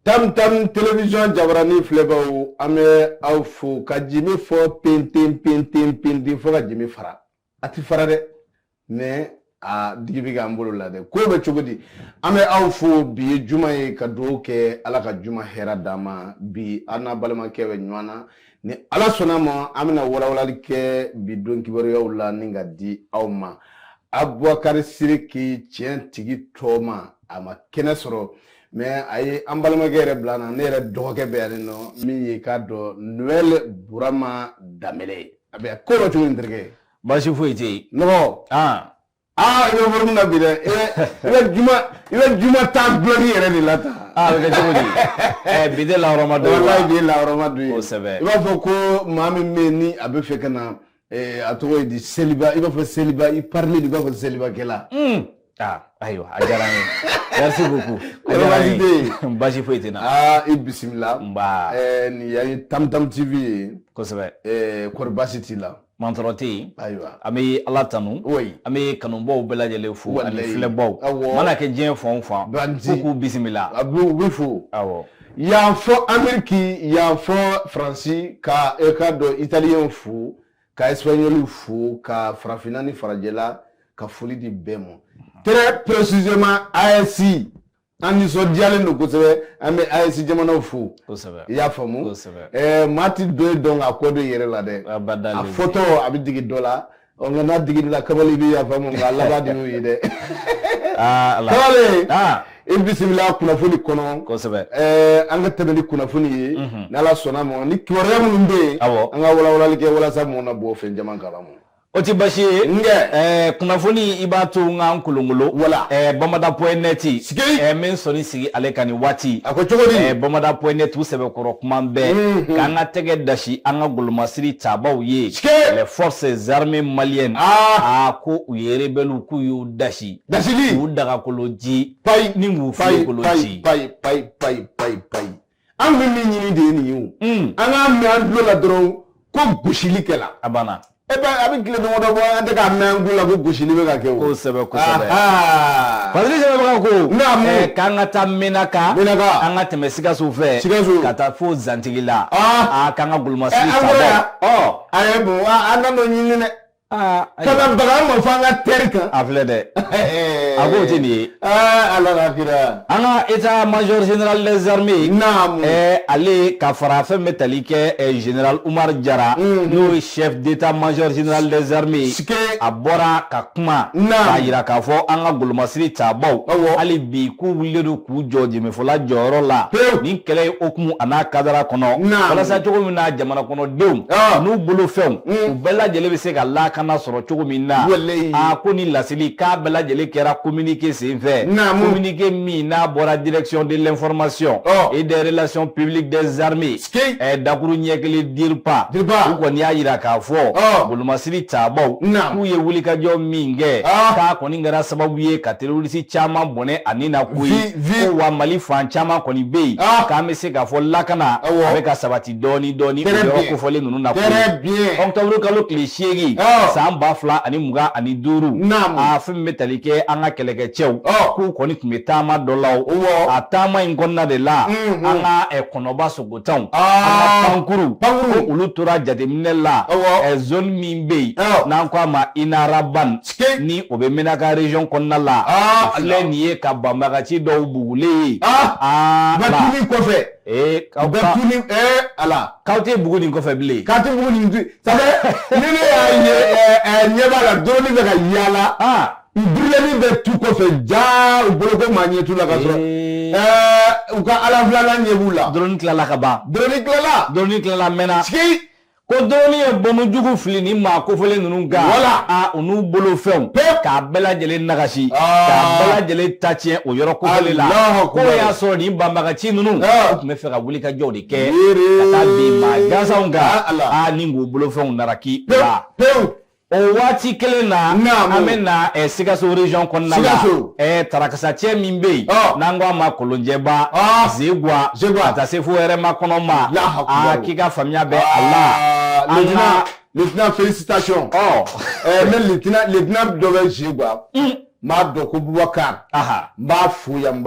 Tam Tam télévision jabarani filɛbaw, an bɛ aw fo ka jimi fɔ penten penten penten fo ka jimi fara. A ti fara dɛ, mais a digi bɛ k'an bolo la dɛ. Ko bɛ cogo di? An bɛ aw fo. Bi ye juma ye, ka dugawu kɛ Ala ka juma hɛrɛ d'an ma. Bi an n'a balimakɛ bɛ ɲɔgɔn na. Ni Ala sɔnna ma, an bɛna walawalali kɛ bi don kibaruyaw la ni ka di aw ma. Abubakari Siriki, tiɲɛ tigi tɔma, a ma kɛnɛ sɔrɔ, mais a ye an balimakɛ yɛrɛ bila na. Ne yɛrɛ dɔgɔkɛ bɛ yan nɔ, min ye k'a dɔn Noël Burama Danbɛlɛ. A bɛ ko bɛ cogo di, terikɛ? Baasi foyi tɛ yen. Nɔgɔ. Aa, i bɛ forme na bi dɛ. I bɛ juma taa gulɔki yɛrɛ de la tan. Aa, a bɛ kɛ cogo di? Bi tɛ lahɔrɔma don ye wa? Walayi, bi ye lahɔrɔma don ye. Kosɛbɛ. I b'a fɔ ko maa min bɛ yen ni a bɛ fɛ ka na, a tɔgɔ ye di, seliba, i b'a fɔ seliba, i parilen don, i b'a fɔ selibakɛla. Aa, ayiwa, a diyara n ye, merci beaucoup, a diyara n ye, baasi foyi tɛ n na. Aa, i bisimila. Nba. Nin yan ye Tam Tam TV ye. Kosɛbɛ. Kɔri baasi t'i la? Mantɔrɔ tɛ yen. Ayiwa. An bɛ Ala tanu. Oui. An bɛ kanubaw bɛɛ lajɛlen fo ani Walayi. filɛbaw. Awɔ. Mana kɛ diɲɛ fan o fan. Banti. K'u k'u bisimila. A b'u, u bɛ fo. Awɔ. Yan fɔ Ameriki, yan fɔ Faransi, ka e ka dɔn Italiyɛnw fo, ka Espagnol fo, ka farafinna ni farajɛla ka foli di bɛɛ ma. Très précisément AES, an nisɔndiyalen don kosɛbɛ, an bɛ AES jamanaw fo. Kosɛbɛ. I y'a faamu? Kosɛbɛ. Maa ti dɔ ye dɔn k'a kɔ don i yɛrɛ la dɛ. Abada. A fɔtɔ a bɛ digi dɔ la. Ɔ, nka n'a digir'i la, kabali, i bɛ yafa ma, nka a laban de y'o ye dɛ. Aa, Ala. Kamalen. Aa. I bisimila kunnafoni kɔnɔ. Kosɛbɛ. An ka tɛmɛ ni kunnafoni ye. N'Ala sɔnna ma, ni kibaruya minnu bɛ yen. Awɔ. An ka walawalali kɛ walasa mɔgɔw na bɔ fɛn caman kalama. O tɛ baasi ye. Nkɛ. Kunnafoni, i b'a to n k'an kolongolo. Wala. Bamada.net. Sigi. N bɛ sɔnni sigi ale kan nin waati. A ko cogo di? Bamada.net u sɛbɛkɔrɔ kuma bɛɛ. K'an ka tɛgɛ dasi an ka golomasiri tabaw ye. Sigi. Les forces armées maliennes. Aa. Aa, ko u ye rebelles k'u y'u dasi. Dasili. K'u dagakolo ji. Payi. Ni k'u Payi filikolo payi ci. Payi payi payi payi payi. An bɛ min ɲini de ye nin ye o. An k'a mɛn an tulo la dɔrɔn ko gosili kɛla. A banna. E bɛ a bɛ tile damadɔ bɔ, an tɛ k'a mɛn an tulo la ko gosili bɛ ka kɛ o. Kosɛbɛ, kosɛbɛ. Aha. Fasiri sɛbɛnbaga ko. Naamu. K'an ka taa Menaka. Menaka. An ka tɛmɛ Sikaso fɛ. Sikaso. Ka taa fo Zantigila. Ah. Aa, k'an ka golomasiri An bɔra yan. tabaw. Ɔ. A ye bon, an ka dɔ ɲini dɛ. Aa, Ka na baga an ma fo an ka tɛri kan. A filɛ dɛ. A k'o tɛ nin ye. Aa, Ala ka kira. An ka état major général des armées. Naamu. Ale ka fara fɛn bɛ tali kɛ général Umar Jara. N'o ye chef d'état major général des armées. Sike. A bɔra ka kuma. Naamu. K'a yira k'a fɔ an ka golomasiri tabaw. Awɔ. Hali bi k'u wulilen don k'u jɔ jɛmɛfɔla jɔyɔrɔ la. Pewu. Nin kɛlɛ ye hokumu a n'a kadara kɔnɔ. Naamu. Walasa cogo min na jamana kɔnɔdenw. Ah. N'u bolofɛnw. U bɛɛ lajɛlen bɛ se ka lakana sɔrɔ cogo min na. Walayi. Aa, ko ni laseli k'a bɛɛ lajɛlen kɛra communiqué senfɛ. Naamu. Communiqué min n'a bɔra direction de l'information. Ɔ. Et des relations publiques des armées. Sike. Dakuru ɲɛ kelen DIRPA. DIRPA. U kɔni y'a yira k'a fɔ. Ɔ. Golomasiri tabaw. Naamu. K'u ye wulikajɔ min kɛ. Ah. K'a kɔni kɛra sababu ye ka terroriste caman bɔnɛ a ni na koyi. Vi, vi. Ko wa Mali fan caman kɔni bɛ yen. Ah. K'an bɛ se k'a fɔ lakana. Awɔ. A bɛ ka sabati dɔɔni dɔɔni. Très O yɔrɔ bien. kofɔlen ninnu na koyi. Très bien. Octobre kalo tile 8. Ah. San 2025. Naamu. Aa, fɛn min bɛ tali kɛ an ka kɛlɛkɛcɛw. Ɔ. K'u kɔni tun bɛ taama dɔ la o. Awɔ. A taama in kɔnɔna de la. An ka kɔnɔba sogotanw. Ah. An ka pankuru. Pankuru. Ko olu tora jateminɛ la. Awɔ. Zone min bɛ yen. Awɔ. N'an ko a ma Inaraban. Sike. Ni o bɛ Menaka région kɔnɔna la. Ah, O filɛ nin ye ka banbagaci dɔw bugulen ye. Ah. Aa, U bɛ ala. tuni kɔfɛ. Ee, U bɛ tuni, Ala. K'aw tɛ bugu nin kɔfɛ bilen. K'a tɛ bugu nin, ça fait ni ne y'a ye, ɲɛ b'a la drone bɛ ka yaala. Ah. U birilennin bɛ tu kɔfɛ jaa, u bolo ko maa ɲɛ t'u la ka sɔrɔ. U ka ala filanan ɲɛ b'u la. Drone tilala ka ban. Drone tilala. Drone tilala mɛnna. Sigi. Ko drone ye bɔnmu jugu fili ni maa kofɔlen ninnu kan. Wala. Aa, u n'u bolofɛnw. Pewu. K'a bɛɛ lajɛlen nagasi. Aa. K'a bɛɛ lajɛlen ta tiɲɛ o yɔrɔ kofɔlen la. Alahu K'o akubar. y'a sɔrɔ nin banbagaci ninnu. Ah. U tun bɛ fɛ ka wulikajɔw de kɛ. Yere. Ka taa bin maa gansanw kan. Ah, Ala. Aa, ni k'u bolofɛnw naraki u Pewu la. pewu. O waati kelen na, an bɛ na Sikaso région kɔnɔna la, tarakasacɛ min bɛ yen n'an ko a ma Kolonjɛba, Zegwa, ka taa se fo Hɛrɛmakɔnɔ ma, aa k'i ka faamuya bɛ a la. Lieutenant, félicitations. Ne lieutenant dɔ bɛ Zegwa, n b'a dɔn ko Bubakar, n b'a fo yan,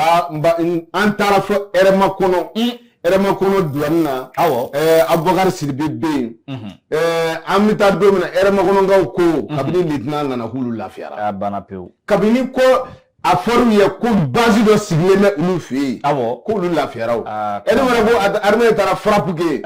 an taara fo Hɛrɛmakɔnɔ. Hɛrɛmakɔnɔ douane na, Abubakar Sidibe bɛ yen. An bɛ taa don min na, Hɛrɛmakɔnɔkaw ko kabini lieutenant nana k'olu lafiyara. A banna pewu. Kabini ko a fɔr'u ye ko base dɔ sigilen bɛ olu fɛ yen, k'olu lafiyara o. E ne fana ko armée taara frappe kɛ.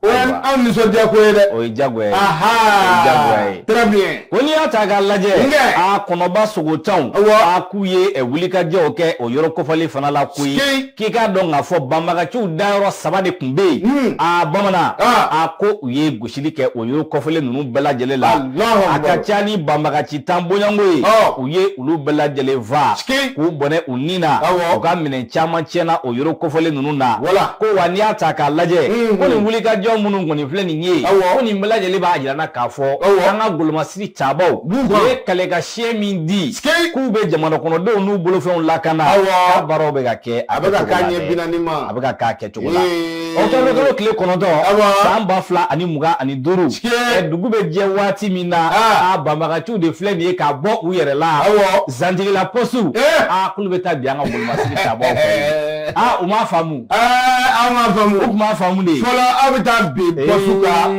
O ye anw nisɔndiya ko ye dɛ. O ye diyagoya ye. Aha, très bien. Ko n'i y'a ta k'a lajɛ, a kɔnɔba sogotanw, a k'u ye wulikajɔw kɛ o yɔrɔ kofɔlen fana la koyi. K'i k'a dɔn k'a fɔ banbagaciw dayɔrɔ saba de tun bɛ yen. A bamanan, a ko u ye gosili kɛ o yɔrɔ kofɔlen ninnu bɛɛ lajɛlen la. A ka ca ni banbagaci 10 bɔɲɔgɔnko ye. U ye olu bɛɛ lajɛlen fa k'u bɔnɛ u ni na. U ka minɛn caman tiɲɛna o yɔrɔ kofɔlen ninnu na. Ko wa n'i y'a ta k'a lajɛ, ko nin wulikajɔ minnu kɔni filɛ nin ye, ko nin bɛɛ lajɛlen b'a jira n na k'a fɔ an ka golomasiri tabaw u ye kale ka siɲɛ min di k'u bɛ jamana kɔnɔdenw n'u bolofɛnw lakana, k'a baaraw bɛ ka kɛ a bɛ ka k'a ɲɛ 40 ma, a bɛ ka k'a kɛcogo la. Octobre kalo tile 9 san 2025, dugu bɛ jɛ waati min na, a banbagaciw de filɛ nin ye k'a bɔ u yɛrɛ la Zantigila poste, a k'olu bɛ taa bin an ka golomasiri tabaw fɛ. A u m'a faamu. Aw m'a faamu. U tun m'a faamu de. Fɔlɔ aw bɛ taa bin poste kan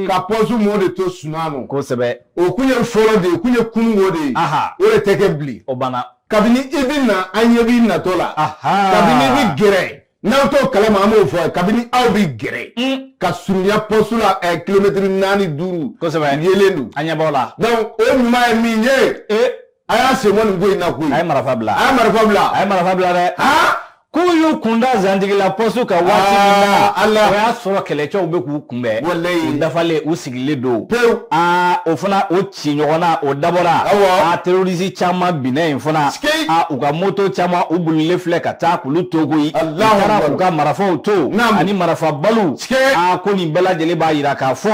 ka poste mɔɔ de to sunaa nɔ. Kosɛbɛ. O kun ye fɔlɔ de ye, o kun ye kununko de ye. O de tɛ kɛ bilen. O banna. Kabini i bɛ na, an ɲɛ b'i natɔ la. Kabini i bɛ gɛrɛ, n'aw t'o kalama an b'o fɔ, kabini aw bɛ gɛrɛ ka surunya poste la kilomɛtiri 4 5. Kosɛbɛ. Yelen don. An ɲɛ b'aw la. Donc o ɲuman ye min ye. A y'a sen bɔ nin ko in na koyi. A ye marifa bila. A ye marifa bila. A ye marifa bila dɛ. K'u y'u kunda Zantigila poste kan waati min na, o y'a sɔrɔ kɛlɛcɛw bɛ k'u kunbɛn, u dafalen, u sigilen don pewu. Aa o fana o ci ɲɔgɔnna o dabɔra, a terroriste caman binna yen fana, a u ka moto caman u bolilen filɛ ka taa k'olu to koyi, u taara k'u ka marifaw to ani marifa baliw. A ko nin bɛɛ lajɛlen b'a jira k'a fɔ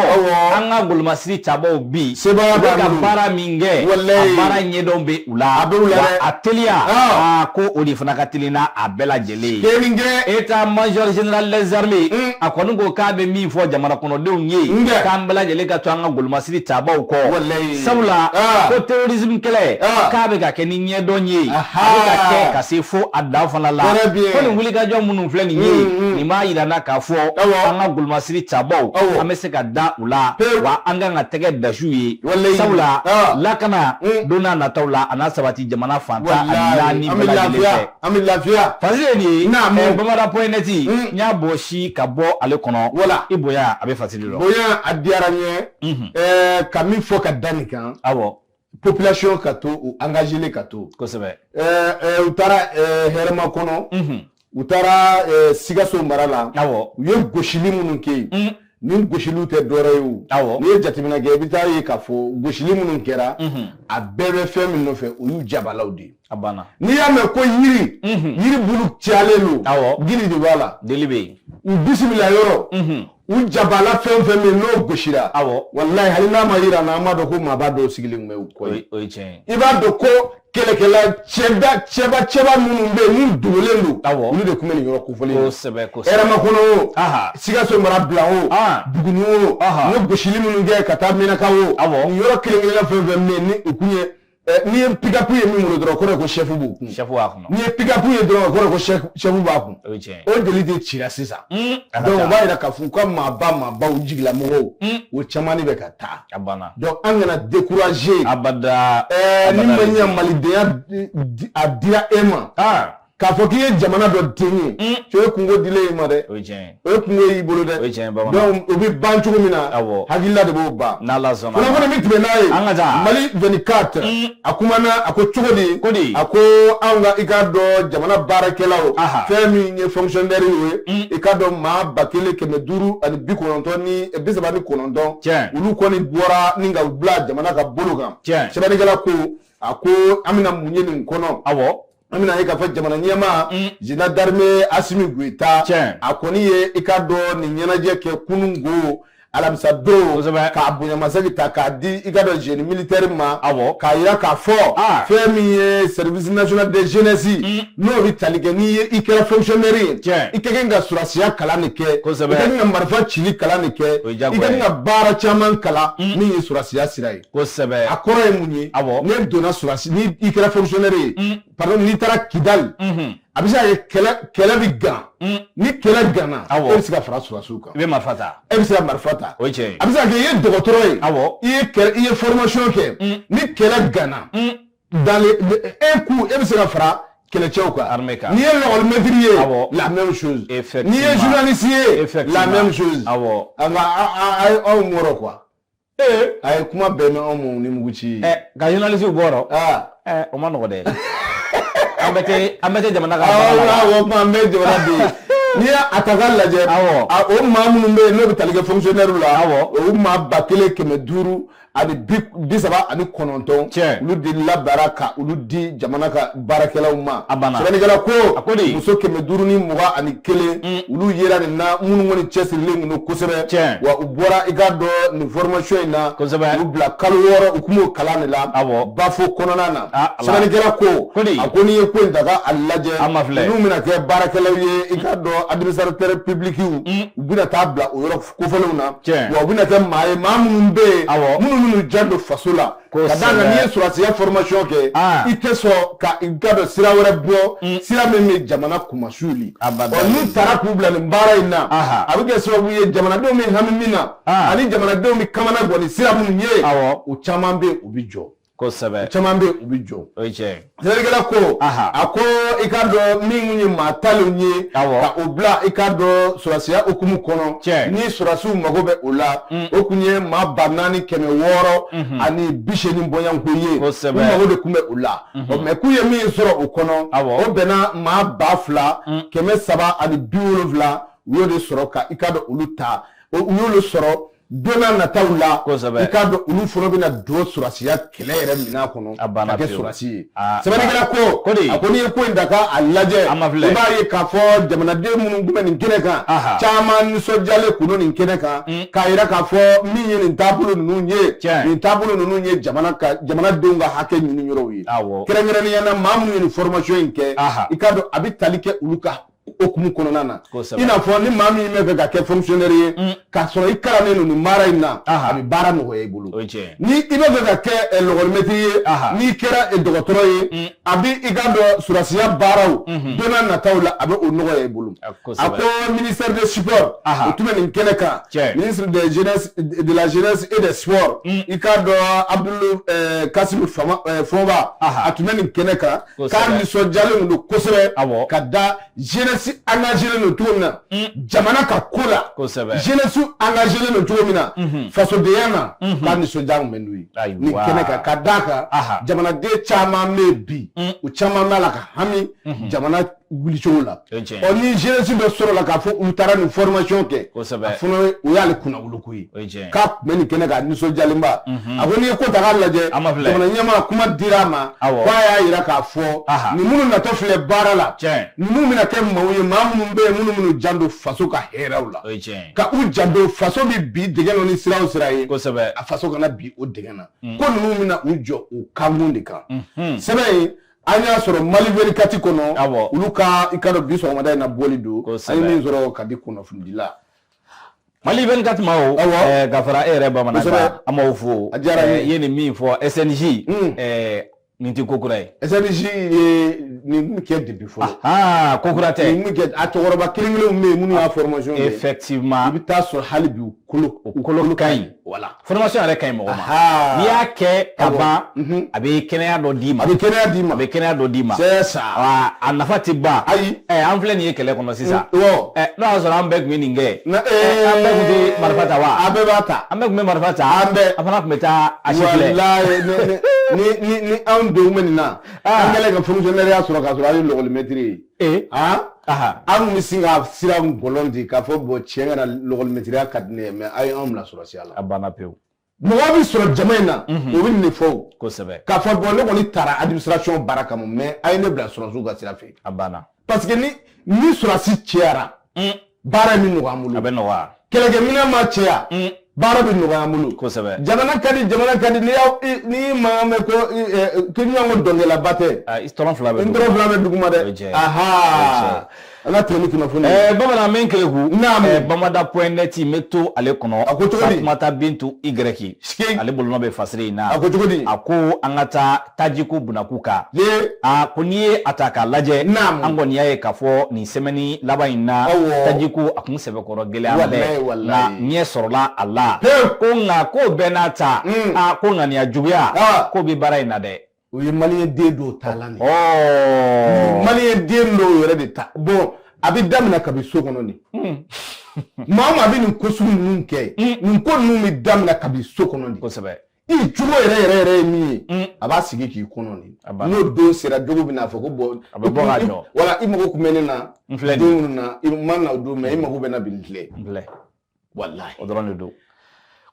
an ka golomasiri tabaw bi u bɛ ka baara min kɛ, a baara ɲɛdɔn bɛ u la, wa a teliya, a ko o de fana ka teli n'a a bɛɛ lajɛlen ye. État major général des armées, a kɔni ko k'a bɛ min fɔ jamana kɔnɔdenw ye, k'an bɛɛ lajɛlen ka to an ka golomasiri tabaw kɔ, sabula ko terrorisme kɛlɛ k'a bɛ ka kɛ ni ɲɛdɔn ye, a bɛ ka kɛ ka se fo a dan fana la. Ko nin wulikajɔ minnu filɛ nin ye, nin b'a jira n na k'a fɔ an ka golomasiri tabaw, an bɛ se ka da u la, wa an kan ka tɛgɛ dasiw ye, sabula lakana don n'a nataw la, a n'a sabati jamana fan 14 bɛɛ lajɛlen fɛ. An bɛ lafiya. Fasiri ye nin ye, Bamada.net, n y'a bɔ si ka bɔ ale kɔnɔ. Wala. I bonya a bɛ fasiri dɔn. Bonya a diyara n ye. Ka min fɔ ka da nin kan. Population ka to u engagé ka to. Kosɛbɛ. U taara Hɛrɛmakɔnɔ. U taara Sikaso mara la. U ye gosili minnu kɛ yen. Nin gosiliw tɛ dɔwɛrɛ ye o. N'i ye jateminɛ kɛ, i bɛ taa ye k'a fɔ gosili minnu kɛra, a bɛɛ bɛ fɛn min nɔfɛ, o y'u jabalaw de ye. A banna. N'i y'a mɛn ko yiri, yiri bulu cayalen don, gili de b'a la. Deli bɛ yen. U bisimila yɔrɔ, u jabala fɛn fɛn min n'o gosira, walayi hali n'a ma yira n na, an b'a dɔn ko maaba dɔw sigilen tun bɛ u kɔ yen. O ye tiɲɛ ye. I b'a dɔn ko kɛlɛkɛla cɛba minnu bɛ yen n'u dogolen don, olu de tun bɛ nin yɔrɔ kofɔlen in. Kosɛbɛ kosɛbɛ. Hɛrɛmakɔnɔ o, Sikaso mara Bilan o, Buguni o, u ye gosili minnu kɛ ka taa Menaka o, nin yɔrɔ kelen kelenna fɛn fɛn bɛ yen ni u kun ye, n'i ye pick-up ye min bolo dɔrɔn, o kɔrɔ ye ko chef b'u kun. Chef b'a kɔnɔ. N'i ye pick-up ye dɔrɔn, o kɔrɔ ye ko chef b'a kun. O ye tiɲɛ ye. O joli de cira sisan. Donc o b'a jira k'a fɔ u ka maabaw jigilamɔgɔw, o caman de bɛ ka taa. A banna. Donc an kana décourager. Abada. Ni ma ɲɛ malidenya a dira e ma. K'a fɔ k'i ye jamana dɔ den ye, o ye kungo dilen i ma dɛ. O ye tiɲɛ ye. O ye kungo y'i bolo dɛ. O ye tiɲɛ ye bamanan. Donc o bɛ ban cogo min na, hakilila de b'o ban. N'Ala sɔnna. Kunnafoni min tɛmɛ n'a ye. An ka taa. Mali 24. A kumana, a ko cogo di? Ko di? A ko anw ka, i k'a dɔn jamana baarakɛlaw. Fɛn min ye fonctionnaire ye. I k'a dɔn maa 1539. Tiɲɛ. Olu kɔni bɔra ni ka bila jamana ka bolo kan. Tiɲɛ. Sɛbɛnnikɛla ko, a ko an bɛna mun ye nin kɔnɔ? An bɛna ye k'a fɔ jamana ɲɛmaa, général d'armée Asimi Goyita, a kɔni ye i k'a dɔn nin ɲɛnajɛ kɛ kunun ko. Alamisa don k'a bonyamasegin ta k'a di i ka dɔn génie militaire ma, k'a jira k'a fɔ fɛn min ye service national de jeunesse, n'o bɛ tali kɛ n'i ye i kɛra fonctionnaire ye, i ka kan ka sɔrɔdasiya kalan de kɛ, i ka kan ka marifa cili kalan de kɛ, i ka kan ka baara caman kalan min ye sɔrɔdasiya sira ye. A kɔrɔ ye mun ye? Ne donna sɔrɔdasi, ni i kɛra fonctionnaire ye, pardon, n'i taara Kidali, a bɛ se ka kɛ kɛlɛ bɛ gan. Ni kɛlɛ ganna, e bɛ se ka fara sɔrɔdasiw kan. I bɛ marifa ta. E bɛ se ka marifa ta. O ye tiɲɛ ye. A bɛ se ka kɛ i ye dɔgɔtɔrɔ ye. I ye formation kɛ. Ni kɛlɛ ganna, dans le un coup, e bɛ se ka fara kɛlɛcɛw kan. Armée kan. N'i ye lakɔlimɛtiri ye, la même chose. Effectivement. N'i ye journaliste ye, la même chose. An ka anw wɔrɔ quoi. A ye kuma bɛɛ mɛn anw ma ni mugu ci ye. Ka journaliste bɔ yɔrɔ. O ma nɔgɔ dɛ. An bɛɛ tɛ jamana ka baara la. Awɔ, an bɛɛ jamana de ye. N'i y'a ta k'a lajɛ, o maa minnu bɛ yen n'o bɛ tali kɛ fonctionnaire la, o maa 1539, olu de labaara ka olu di jamana ka baarakɛlaw ma. A banna. Sɛbɛnnikɛla ko, A ko di? Muso 521, olu yera nin na, minnu kɔni cɛsirilen tun don kosɛbɛ. Wa u bɔra i k'a dɔn nin formation in na. U bila kalo 6, u tun b'o kalan de la. Bafo kɔnɔna na. Sɛbɛnnikɛla ko, Ko di? A ko n'i ye ko in ta k'a lajɛ, A ma filɛ. ninnu bɛna kɛ baarakɛlaw ye, i k'a dɔn administrateur public, u bɛna taa bila o yɔrɔ kofɔlenw na. Wa u bɛna kɛ maa ye, maa minnu bɛ yen, minnu bɛn'u janto faso la. Ka d'a kan n'i ye sɔrɔdasiya formation kɛ, i tɛ sɔn ka i ka dɔn sira wɛrɛ bɔ, sira min bɛ jamana kunmasuli. Abada. Ɔ, n'u taara k'u bila nin baara in na, a bɛ kɛ sababu ye jamanadenw bɛ hami min na, ani jamanadenw bɛ kamana gan ni sira minnu ye, o caman bɛ yen, u bɛ jɔ. Caman bɛ yen, u bɛ jɔ. O ye tiɲɛ ye. Sɛbɛnnikɛla ko, a ko i k'a dɔn min ye maa talenw ye, ka o bila i k'a dɔn sɔrɔdasiya hukumu kɔnɔ, ni sɔrɔdasiw mago bɛ o la, o kun ye maa 4680 bɔɲɔgɔnko ye. U mago de tun bɛ o la. Ɔ, mais k'u ye min sɔrɔ o kɔnɔ, o bɛnna maa 2370, u y'o de sɔrɔ ka i k'a dɔn olu ta, u y'olu sɔrɔ. Don n'a nataw la, i k'a dɔn olu fana bɛna don sɔrɔdasiya kɛlɛ yɛrɛ minɛn kɔnɔ ka kɛ sɔrɔdasi ye. Sɛbɛnnikɛla ko, a ko n'i ye ko in ta k'a lajɛ, i b'a ye k'a fɔ jamanaden minnu tun bɛ nin kɛnɛ kan, caman nisɔndiyalen tun don nin kɛnɛ kan, k'a jira k'a fɔ min ye nin taabolo ninnu ye, nin taabolo ninnu ye jamanadenw ka hakɛ ɲini yɔrɔw ye. Kɛrɛnkɛrɛnnenya la, maa minnu ye nin formation in kɛ, i k'a dɔn a bɛ tali kɛ olu ka hukumu kɔnɔna na. I n'a fɔ ni maa min bɛ fɛ ka kɛ fonctionnaire ye, k'a sɔrɔ i kalannen don nin baara in na, a bɛ baara nɔgɔya i bolo. Ni i bɛ fɛ ka kɛ lakɔlimɛtiri ye, n'i kɛra dɔgɔtɔrɔ ye, a bɛ i ka dɔn sɔrɔdasiya baaraw don n'a nataw la, a bɛ o nɔgɔya i bolo. A ko ministère des sports, o tun bɛ nin kɛnɛ kan, ministre de jeunesse, de la jeunesse et des sports, i k'a dɔn Abdoul Kassim Fɔnba, a tun bɛ nin kɛnɛ kan, k'a nisɔndiyalen don kosɛbɛ ka da jeunesse engagé don cogo min na jamana ka ko la, jeunesse engagé don cogo min na fasodenya na, k'a nisɔndiya tun bɛ n'u ye nin kɛnɛ kan, ka d'a kan jamanaden caman bɛ yen bi, u caman b'a la ka hami jamana wulicogo la. Ɔ, ni jeunesse dɔ sɔrɔla k'a fɔ u taara nin formation kɛ, a fana o y'ale kunnawoloko ye, k'a tun bɛ nin kɛnɛ kan nisɔndiyalenba. A ko n'i ye ko ta k'a lajɛ, jamana ɲɛmaa kuma dira a ma, k'a y'a jira k'a fɔ nin minnu natɔ filɛ baara la, ninnu bɛna kɛ maaw ye, maa minnu bɛ yen, minnu bɛn'u janto faso ka hɛrɛw la, ka u janto faso bɛ bi dingɛ nɔ ni sira o sira ye, a faso kana bi o dingɛ na, ko ninnu bɛna u jɔ o kankun de kan. Sɛbɛn in, an y'a sɔrɔ Mali 24 kɔnɔ, olu ka i ka dɔn bi sɔgɔmada in na bɔli don, an ye min sɔrɔ ka di kunnafonidila. Mali 24 ma o, ka fara e yɛrɛ bamanan kan, an b'aw fo. A diyara n ye. I ye nin min fɔ SNJ, nin tɛ ko kura ye. SNJ ye nin kɛ depuis fɔlɔ. Ko kura tɛ. Nin kɛ, a cɛkɔrɔba kelen kelenw bɛ yen minnu y'a formation kɛ. Effectivement. I bɛ taa sɔrɔ hali bi u kolo. U kolo ka ɲi. Voilà. Formation yɛrɛ ka ɲi mɔgɔ ma. N'i y'a kɛ ka ban, a bɛ kɛnɛya dɔ d'i ma. A bɛ kɛnɛya d'i ma. A bɛ kɛnɛya dɔ d'i ma. C'est ça. A nafa tɛ ban. Ayi. An filɛ nin ye kɛlɛ kɔnɔ sisan. N'o y'a sɔrɔ an bɛɛ tun bɛ nin kɛ. An bɛɛ tun tɛ marifa ta wa? An bɛɛ b'a ta. An bɛɛ tun bɛ marifa ta. An bɛɛ. An fana tun bɛ taa a si filɛ. Walayi, ni anw denw bɛ nin na, an kɛlen ka fonctionnaire sɔrɔ k'a sɔrɔ an ye lakɔlimɛtiri ye. An tun bɛ sin ka sira ngɔlɔn di k'a fɔ bon, tiɲɛ yɛrɛ la, lakɔlimɛtiriya ka di ne ye, mais a ye anw bila sɔrɔdasiya la. A banna pewu. Mɔgɔ bɛ sɔrɔ jama in na, o bɛ nin de fɔ o. Kosɛbɛ. K'a fɔ bon, ne kɔni taara administration baara kama, mais a ye ne bila sɔrɔdasiw ka sira fɛ. A banna. Parce que ni sɔrɔdasi cɛyara, baara in bɛ nɔgɔya an bolo. A bɛ nɔgɔya. Kɛlɛkɛminɛn ma cɛya. Baara bɛ nɔgɔya an bolo. Kosɛbɛ. Jamana ka di, jamana ka di. N'i y'aw n'i y'i mankan mɛn ko k'i ɲɔgɔn ko dɔnkɛlaba tɛ. I tɔrɔ fila bɛ N tɔrɔ fila bɛ duguma dɛ. O ye tiɲɛ ye. Aha. An ka tɛmɛ ni kunnafoni ye. Bamanan min keleku. Naamu. Bamada.net n bɛ to ale kɔnɔ. A ko cogo di? Fatumata Bintu Y. Sike. Ale bolonɔ bɛ fasiri in na. A ko cogo di? A ko an ka taa tajiko bunakun kan. Ye. A ko n'i ye a ta k'a lajɛ. Naamu. An kɔni y'a ye k'a fɔ nin semaine laban in na. Awɔ. Tajiko a kun sɛbɛkɔrɔ gɛlɛya bɛɛ. Walayi, walayi. Nka ɲɛ sɔrɔla a la. Pewu. Ko nka k'o bɛɛ n'a ta. A ko ŋaniya juguya. Ah. K'o bɛ baara in na dɛ. O ye maliyɛn den dɔw taalan de ye. Ɔɔ. Maliyɛn den dɔw yɛrɛ de ta. Bon, a bɛ daminɛ kabi so kɔnɔ de. Maa o maa bɛ nin ko sugu ninnu kɛ, nin ko ninnu bɛ daminɛ kabi so kɔnɔ de. Kosɛbɛ. I jogo yɛrɛ yɛrɛ yɛrɛ ye min ye, a b'a sigi k'i kɔnɔ de. A banna. N'o don sera, jogo bɛna fɔ ko bon. A bɛ bɔ k'a jɔ. Wala i mago tun bɛ ne na. N filɛ nin ye. Don minnu na, i ma na o don mais i mago bɛ n na bi n filɛ. N filɛ. Walayi. O dɔrɔn de don.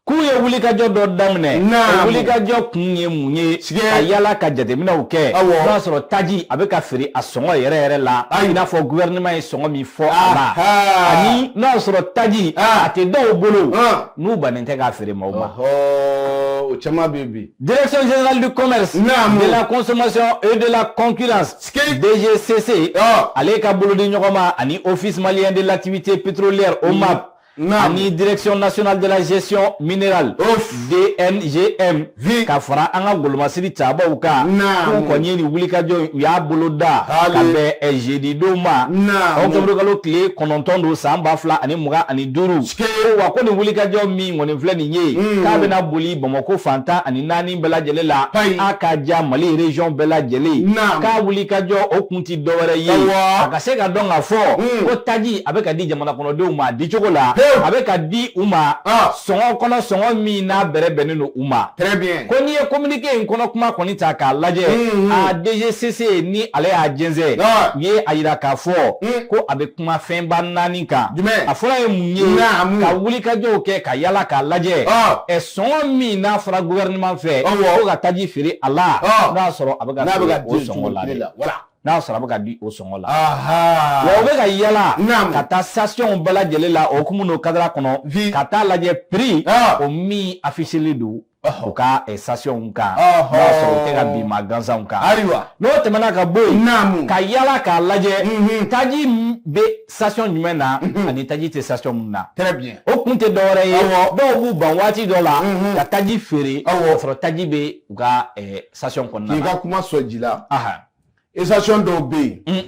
K'u ye wulikajɔ dɔ daminɛ. Naamu. O wulikajɔ kun ye mun ye? Sige. Ka yala ka jateminɛw kɛ. Awɔ. N'o y'a sɔrɔ taji a bɛ ka feere a sɔngɔ yɛrɛ yɛrɛ la. Ayi. I n'a fɔ gouvernement ye sɔngɔ min fɔ a la. Aha. Ani n'o y'a sɔrɔ taji Ah. a tɛ dɔw bolo. Ah. N'u bannen tɛ k'a feere maaw ma. Ɔhɔ, o caman bɛ yen bi. Direction générale du commerce, Naamu. de la consommation et de la concurrence, Ski. DGCC, Ah. ale ka bolodi ɲɔgɔn ma ani Office malien de l'activité pétrolière, OMAP, Naamu. ani Direction nationale de la gestion minérale, Ouf. DNGM, Vi. ka fara an ka golomasiri tabaw kan, Naamu. k'u kɔni ye nin wulikajɔ in, u y'a boloda Hali. ka bɛn jeudi don ma, Naamu. octobre kalo tile 9 don san 2025. Ski. Ko wa ko nin wulikajɔ min kɔni filɛ nin ye, k'a bɛna boli Bamakɔ fan 14 bɛɛ lajɛlen la, Ayi. a ka ja Mali région bɛɛ lajɛlen, Naamu. k'a wulikajɔ o kun ti dɔwɛrɛ ye, Awɔ. a ka se ka dɔn k'a fɔ ko taji a bɛ ka di jamana kɔnɔdenw ma a dicogo la, Pewu. a bɛ ka di u ma Ah. sɔngɔ kɔnɔ, sɔngɔ min n'a bɛrɛ bɛnnen don u ma. Très bien. Ko n'i ye communiqué in kɔnɔ kuma kɔni ta k'a lajɛ, a DGCC ni ale y'a jɛnsɛn, Ah. u ye a yira k'a fɔ ko a bɛ kuma fɛnba 4 kan. Jumɛn? A fɔlɔ ye mun ye? Naamu. Ka wulikajɔw kɛ ka yala k'a lajɛ, Ah. sɔngɔ min n'a fɔra gouvernement fɛ Awɔ. ko ka taji feere a la, Ah. n'a y'a sɔrɔ a bɛ ka N'a bɛ feere ka o di sɔngɔ cogo la kelen dɛ. la. Voilà. N'a y'a sɔrɔ a bɛ ka di o sɔngɔ la. Aha. Wa u bɛ ka yala Naamu. ka taa station bɛɛ lajɛlen la o hukumu n'o cadre kɔnɔ, Vi. ka taa lajɛ prix Ah. o min affichelen don u ka station kan, Ɔhɔ. n'o y'a sɔrɔ u tɛ ka bin maa gansanw kan. Ayiwa. N'o tɛmɛna ka bɔ yen, Naamu. ka yala k'a lajɛ taji bɛ station jumɛn na ani taji tɛ station mun na. Très bien. O kun tɛ dɔwɛrɛ ye, Awɔ. dɔw b'u ban waati dɔ la ka taji feere, Awɔ. ka sɔrɔ taji bɛ u ka station kɔnɔna K'i na. ka kuma sɔn ji la. Aha. Station dɔw bɛ yen.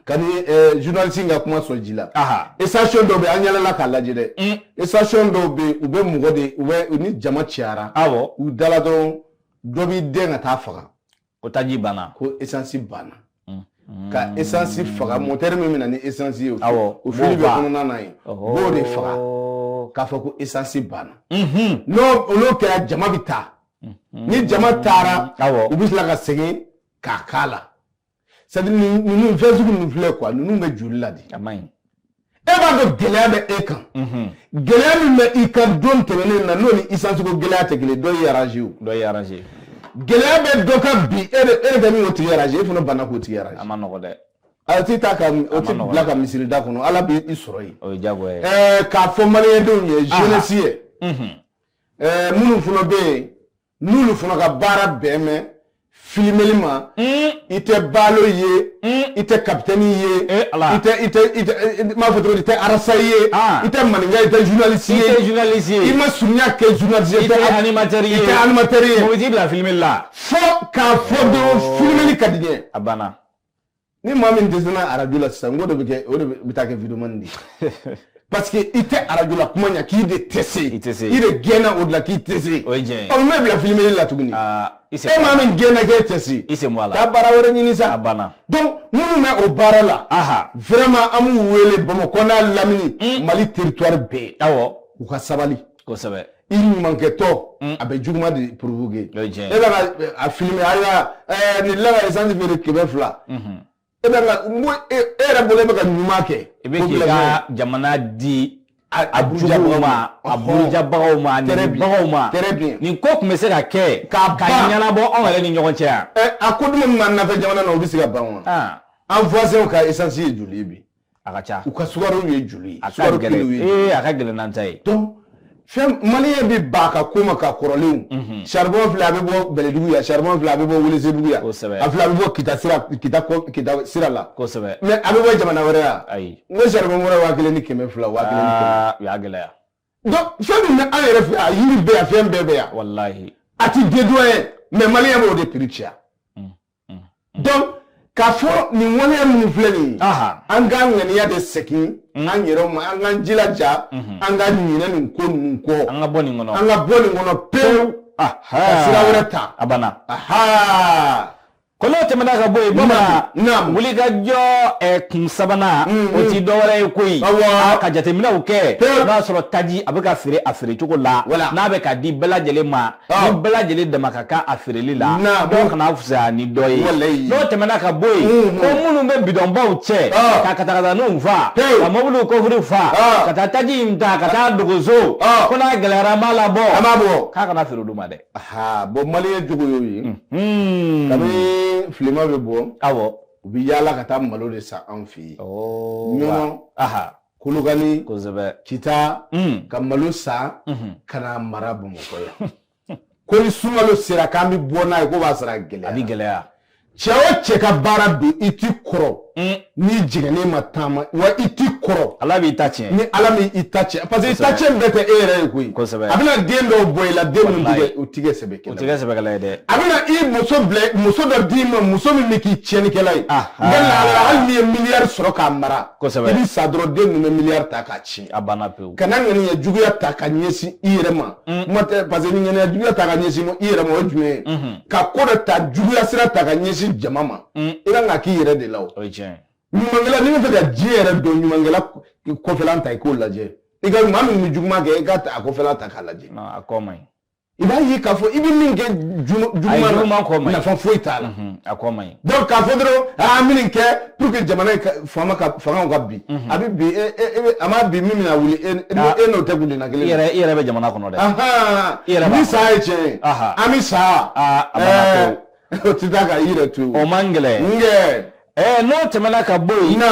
Ka ni journaliste in ka kuma sɔn ji la. Aha. Station dɔw bɛ yen, an yalala k'a lajɛ dɛ. Station dɔw bɛ yen, u bɛ mɔgɔ de, u bɛ ni jama cayara. Awɔ. U dala dɔrɔn, dɔ b'i den ka taa faga. Ko taji banna. Ko essence banna. Ka essence faga, moteur min bɛ na ni essence ye. Awɔ. O fili B'o bɛ fa. kɔnɔna na yen. Ɔhɔ. B'o de faga. K'a fɔ ko essence banna. N'o olu kɛra, jama bɛ taa. Ni jama taara, Awɔ. u bɛ tila ka segin k'a k'a la. C'est à dire ninnu fɛn sugu ninnu filɛ quoi, ninnu bɛ joli la de. A man ɲi. E b'a dɔn gɛlɛya bɛ e kan. Gɛlɛya min bɛ i kan don tɛmɛnen na, n'o ni essence ko gɛlɛya tɛ kelen, dɔ y'i arrangé o. Dɔ y'i arrangé. Gɛlɛya bɛ dɔ kan bi, e de ka min k'o tigi arrangé, e fana banna k'o tigi arrangé. A ma nɔgɔ dɛ. A t'i ta ka o ti ma nɔgɔ bila ka misiri da kɔnɔ, Ala b'i sɔrɔ yen. O ye diyagoya ye. K'a fɔ maliyɛndenw ye, jeunesse ye. Minnu fana bɛ yen, n'olu fana ka baara bɛn bɛ filimeli ma, i tɛ Balo ye, i tɛ capitaine ye, Eh, Ala. i tɛ n b'a fɔ cogo di, i tɛ Arasa ye, Ah. i tɛ maninka, i tɛ journaliste I ye, tɛ journaliste ye. i ma surunya kɛ journaliste ye, I tɛ animateur ye. i tɛ animateur ye, Mɔgɔ t'i bila filmeli la. fo k'a fɔ dɔrɔn filimeli ka di n ye. A banna. Ni maa min dɛsɛra arajo la sisan, n ko de bɛ kɛ, o de bɛ taa kɛ videoman de ye. Parce que i tɛ arajo la kuma ɲɛ k'i de tɛ se. I tɛ se. I de gɛnna o de la k'i tɛ se. O ye tiɲɛ ye. Ɔ, n bɛ bila filimeli la tuguni. Aa, i sen E maa min gɛnna k'e tɛ se. I sen bɔ a la. Taa baara wɛrɛ ɲini sa. A banna. Donc minnu bɛ o baara la. Aha. Vraiment an b'u wele Bamakɔ n'a lamini. Mali territoire bɛɛ. Awɔ. U ka sabali. Kosɛbɛ. I ɲumankɛtɔ a bɛ juguman de provoquer. O ye tiɲɛ ye. E bɛ ka a filmer a y'a nin la ka essence feere 200. E bɛ ka n ko e yɛrɛ bolo e bɛ ka ɲuman kɛ. I bɛ k'i ka jamana di a a juguw ma, a burujabagaw ma, a nenibagaw ma. Très bien. Nin ko tun bɛ se ka kɛ K'a ka ban. ɲɛnabɔ anw yɛrɛ ni ɲɔgɔn cɛ yan. A ko duman min b'an nafɛ jamana na, o bɛ se ka ban wa? Ah, An voisins ka essence ye joli ye bi? A ka ca. U ka sukaro ye joli ye? A ka Sukaro kilo gɛlɛn. ye joli ye? Ee, a ka gɛlɛn n'an ta ye. Donc Fɛn maliyɛn bɛ ban a ka ko ma ka kɔrɔlenw. Charbon filɛ, a bɛ bɔ Bɛlɛdugu yan, charbon filɛ, a bɛ bɔ Welesebugu yan. A filɛ, a bɛ bɔ Kita sira, Kita kɔ, Kita sira la. Mais a bɛ bɔ jamana wɛrɛ yan. Ayi. N ko charbon bɔra 1200, 1100. Aa, u y'a gɛlɛya. Donc fɛn min bɛ an yɛrɛ fɛ, a yiri bɛ yan, fɛn bɛɛ bɛ yan. Walahi. A ti dédouaner, mais maliyɛn b'o de prix caya. Donc k'a fɔ nin waleya minnu filɛ nin ye, an k'an ŋaniya de segin an yɛrɛw ma, an k'an jilaja, an ka ɲinɛ nin ko ninnu kɔ. An ka bɔ nin kɔnɔ. An ka bɔ nin kɔnɔ pewu. Ka sira wɛrɛ ta. A banna. Ko n'o tɛmɛna ka bɔ yen, bamanan, wulikajɔ kun sabanan, o ti dɔwɛrɛ ye koyi, ka jateminɛw kɛ n'a y'a sɔrɔ taji a bɛ ka feere a feere cogo la, n'a bɛ ka di bɛɛ lajɛlen ma, ni bɛɛ lajɛlen dama ka kan a feereli la, dɔw kana fisaya ni dɔ ye. N'o tɛmɛna ka bɔ yen, ko minnu bɛ bidɔnbaw cɛ ka katakataninw fa, ka mobiliw kɔfiri fa, ka taa taji in ta ka taa dogoso, ko n'a gɛlɛyara an b'a labɔ, k'a kana feere olu ma dɛ. Bon, maliyɛn jogo y'o ye. Kabini filema bɛ bɔ, u bɛ yaala ka taa malo de san anw fɛ yen. Ɲɔnɔ, Kolokani, Kita, ka malo san ka na mara Bamakɔ yan. Ko ni sunkalo sera k'an bɛ bɔ n'a ye, ko b'a sɔrɔ a gɛlɛya. A bɛ gɛlɛya. Cɛ o cɛ ka baara don, i ti kɔrɔ n'i jiginnen ma taama, wa i ti kɔrɔ. Ala b'i ta tiɲɛ. Ni Ala m'i ta tiɲɛ, parce que i ta tiɲɛ bɛɛ tɛ e yɛrɛ ye koyi. A bɛna den dɔw bɔ i la, den minnu tɛ kɛ, u ti kɛ sɛbɛkɛla. U ti kɛ sɛbɛkɛla ye dɛ. A bɛna i muso bila, muso dɔ d'i ma, muso min bɛ k'i tiɲɛnikɛla ye. Nka lahala hali n'i ye miliyari sɔrɔ k'a mara. I bɛ sa dɔrɔn, den ninnu bɛ miliyari ta k'a tiɲɛ. A banna pewu. Kana ŋaniya juguya ta ka ɲɛsin i yɛrɛ ma. Kuma tɛ, parce que ni ŋaniya juguya ta ka ɲɛsin i yɛrɛ ma, o ye jumɛn ye? Ka ko dɔ ta, juguya sira ta ka ɲɛsin jama ma, i kan ka k'i yɛrɛ de la o. O ye tiɲɛ ye. Ɲumankɛla, n'i bɛ fɛ ka diɲɛ yɛrɛ dɔn, ɲumankɛla kɔfɛlan ta i k'o lajɛ. I ka maa min bɛ juguman kɛ, i ka a kɔfɛlan ta k'a lajɛ. A kɔ man ɲi. I b'a ye k'a fɔ i bɛ min kɛ juguman na, nafa foyi t'a la. A kɔ man ɲi. Donc k'a fɔ dɔrɔn, an bɛ nin kɛ pour que jamana in faama ka fangaw ka bin. A bɛ bin, e a ma bin, min bɛna wuli, e n'o tɛ kundenna kelen. I yɛrɛ bɛ jamana kɔnɔ dɛ. I yɛrɛ ni sa ye tiɲɛ ye. An bɛ sa. A banna pewu. O tɛ taa ka i yɛrɛ to. O man gɛlɛn. Nkɛ. N'o tɛmɛna ka bɔ yen,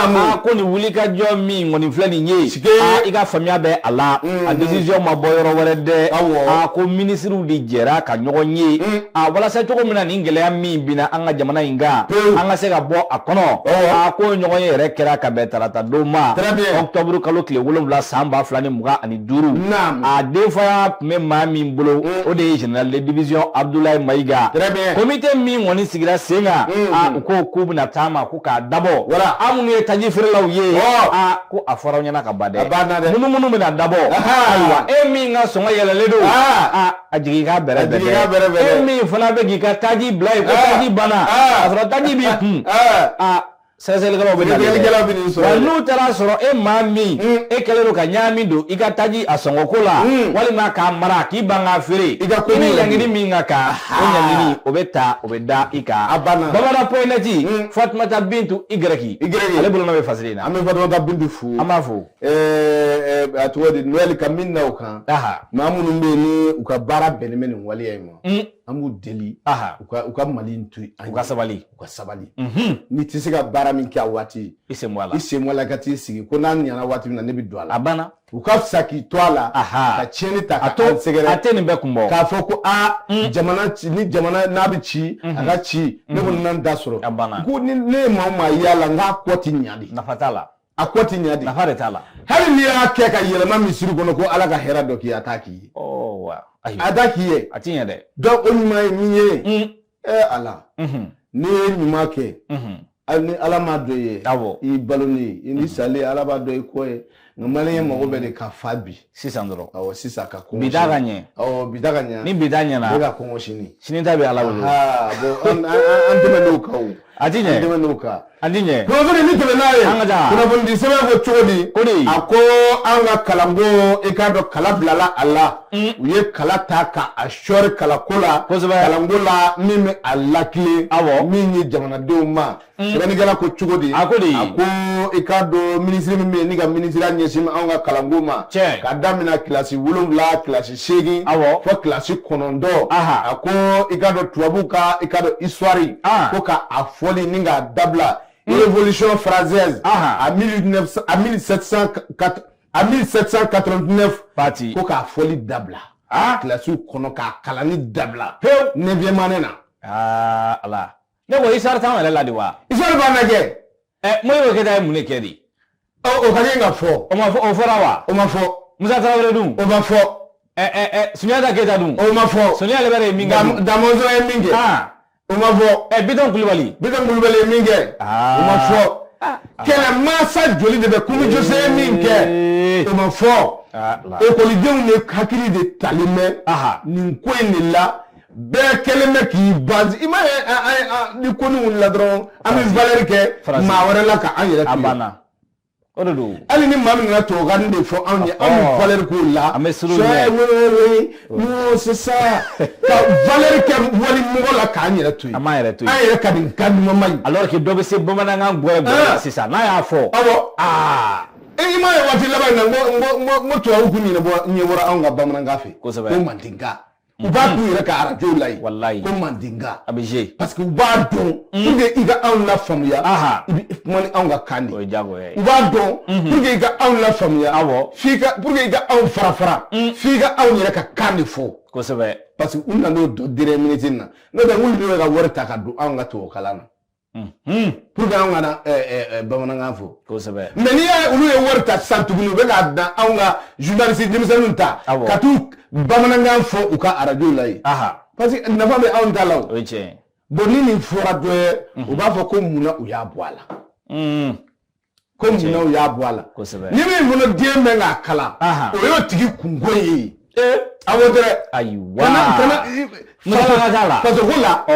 ko nin wulikajɔ min kɔni filɛ nin ye, i ka faamuya bɛ a la, a décision ma bɔ yɔrɔ wɛrɛ dɛ. Ko minisiriw de jɛra ka ɲɔgɔn ye, a walasa cogo min na nin gɛlɛya min binna an ka jamana in kan, an ka se ka bɔ a kɔnɔ. Ko ɲɔgɔn ye yɛrɛ kɛra ka bɛn tarata don ma, octobre kalo tile 7 san 2025. A denfaya tun bɛ maa min bolo, o de ye général de division Abdoulaye Maïga. Comité min kɔni sigira sen kan, u ko k'u bɛna taa ma ko k'a dabɔ. An minnu ye taji feerelaw ye, ko a fɔra aw ɲɛna ka ban dɛ, minnu bɛna dabɔ. Ayiwa, e min ka sɔngɔ yɛlɛlen don, a jigin k'a bɛrɛ bɛn dɛ. E min fana bɛ k'i ka taji bila yen ko taji banna, k'a sɔrɔ taji b'i kun, sɛgɛsɛgɛlikɛlaw bɛ na dɛ. Wa n'u taara sɔrɔ e maa min, e kɛlen don ka ɲaami don i ka taji a sɔngɔko la, walima k'a mara k'i ban k'a feere, i ni ɲangini min ka kan, o ɲangini o bɛ ta, o bɛ da i kan. Bamanan point net, Fatumata Bintu Y, ale bolonɔ bɛ fasiri in na. An bɛ Fatumata Bintu fo. An b'a fo. A tɔgɔ di, Noël ka min da o kan. Maa minnu bɛ yen ni u ka baara bɛnnen bɛ nin waleya in ma, an b'u deli u ka Mali in to yen. U ka sabali. U ka sabali. N'i tɛ se ka baara min kɛ a waati, i sen bɔ a la. I sen bɔ a la, ka t'i sigi ko n'a ɲɛna waati min na, ne bɛ don a la. A banna. U ka fisa k'i to a la, ka tiɲɛni ta ka an sɛgɛrɛ. A tɛ nin bɛɛ kun bɔ. K'a fɔ ko jamana ci, ni jamana n'a bɛ ci, a ka ci, ne kɔni n'an ta sɔrɔ. A banna. Ko ni ne ye maa o maa y'a la, n k'a kɔ ti ɲa de. Nafa t'a la. A kɔ ti ɲa de. Nafa de t'a la. Hali n'i y'a kɛ ka yɛlɛma misiri kɔnɔ ko Ala ka hɛrɛ dɔ k'i ye, a t'a k'i ye. A t'a k'i ye. A ti ɲɛ dɛ. Donc o ɲuman ye min ye, Ala, n'i ye ɲuman kɛ, hali ni Ala m'a dɔn i ye, i balolen, i ni salen, Ala b'a dɔn i kɔ ye. Nka maliyɛn mago bɛ de ka fa bi. Sisan dɔrɔn. Awɔ, sisan ka kɔngɔ. Bi ta ka ɲɛ. Awɔ, bi ta ka ɲɛ. Ni bi ta ɲɛna. Ne ka kɔngɔ sini. Sini ta bɛ Ala bolo. Bon, an tɛmɛn'o kan o. A ti ɲɛ. An tɛmɛn'o kan. A ti ɲɛ. Kunnafoni ni tɛmɛ n'a ye. An ka taa. Kunnafoni di sɛbɛn ko cogo di? Ko de. A ko an ka kalanko, i k'a dɔn kala bilala a la. U ye kala ta ka a sɔɔri kalako la. Kosɛbɛ. Kalanko la min bɛ a lakilen. Awɔ. Min ye jamanadenw ma. Sɛbɛnnikɛla ko cogo di? A ko de. A ko i k'a dɔn minisiri min bɛ yen ni ka minisiriya ɲɛsin anw ka kalanko ma. Tiɲɛ. Ka daminɛ kilasi 7, kilasi 8. Awɔ. Fo kilasi 9. A ko i k'a dɔn tubabuw ka i k'a dɔn histoire. Ko ka a fɔli ni k'a dabila. Révolution française. À 1704. En 1789, Pati. ko k'a fɔli dabila kilasiw kɔnɔ, k'a kalanni dabila Pewu. 9e année na. Aa Ala, ne ko histoire t'anw yɛrɛ la de wa? Histoire b'an lajɛ. Modibo Keyita ye mun de kɛ de? Ɔ, o ka kan ka fɔ. O ma fɔ, o fɔra wa? O ma fɔ. Musa Tarawele dun? O ma fɔ. Sunjata Keyita dun? O ma fɔ. Soni Ali Bɛri ye min kɛ dun? Damɔzɔn ye min kɛ, o ma fɔ. Bitɔn Kulubali? Bitɔn Kulubali ye min kɛ, o ma fɔ. Kɛlɛmasa joli de bɛ? Kumi Jose ye min kɛ, o ma fɔ. Ekɔlidenw de hakili de talen bɛ nin ko in de la. Bɛɛ kɛlen bɛ k'i base. I m'a ye, ni ko ni wulila dɔrɔn, an bɛ valeur kɛ maa wɛrɛ la ka an yɛrɛ to yen. A banna, o de don. Hali ni maa min nana tubabukan de fɔ anw ye, anw bɛ valeur k'o la. An bɛ siran ɲɛ. Oui oui oui, non, c'est ça, ka valeur kɛ wali mɔgɔ la k'an yɛrɛ to yen. An b'an yɛrɛ to yen. An yɛrɛ ka nin kan ɲuman man ɲi. Alors que dɔ bɛ se bamanankan gbɛrɛ gbɛrɛ la sisan n'a y'a fɔ. Awɔ. I m'a ye, waati laban in na, n ko tubabu kun ɲɛbɔra anw ka bamanankan fɛ. Kosɛbɛ. Ko mandinka. U b'a k'u yɛrɛ ka arajow la yen. Walayi. Ko mandinka. A bɛ jouer. Parce que u b'a dɔn, pour que i ka anw lafaamuya, i bɛ kuma ni anw ka kan de. O ye diyagoya ye. U b'a dɔn, pour que i ka anw lafaamuya, f'i ka, pour que i ka anw fara fara, f'i ka anw yɛrɛ ka kan de fɔ. Kosɛbɛ. Parce que u nan'o dɔn dernière minute na. N'o tɛ, n k'olu bɛ ka wari ta ka don anw ka tubabukalan na, pour que anw kana bamanankan fɔ. Kosɛbɛ. Mais n'i y'a ye, olu ye wari ta sisan tuguni, u bɛ k'a dan anw ka journaliste denmisɛnninw ta ka t'u bamanankan fɔ u ka arajow la yen, parce que nafa bɛ anw ta la o. O ye tiɲɛ ye. Bon, ni nin fɔra dɔ ye, u b'a fɔ ko munna u y'a bɔ a la, ko munna u y'a bɔ a la. Kosɛbɛ. Ni min fana den bɛ k'a kalan, o y'o tigi kunko ye. Awɔ dɛ. Ayiwa. Kana Musaka t'a la. Fasoko la, o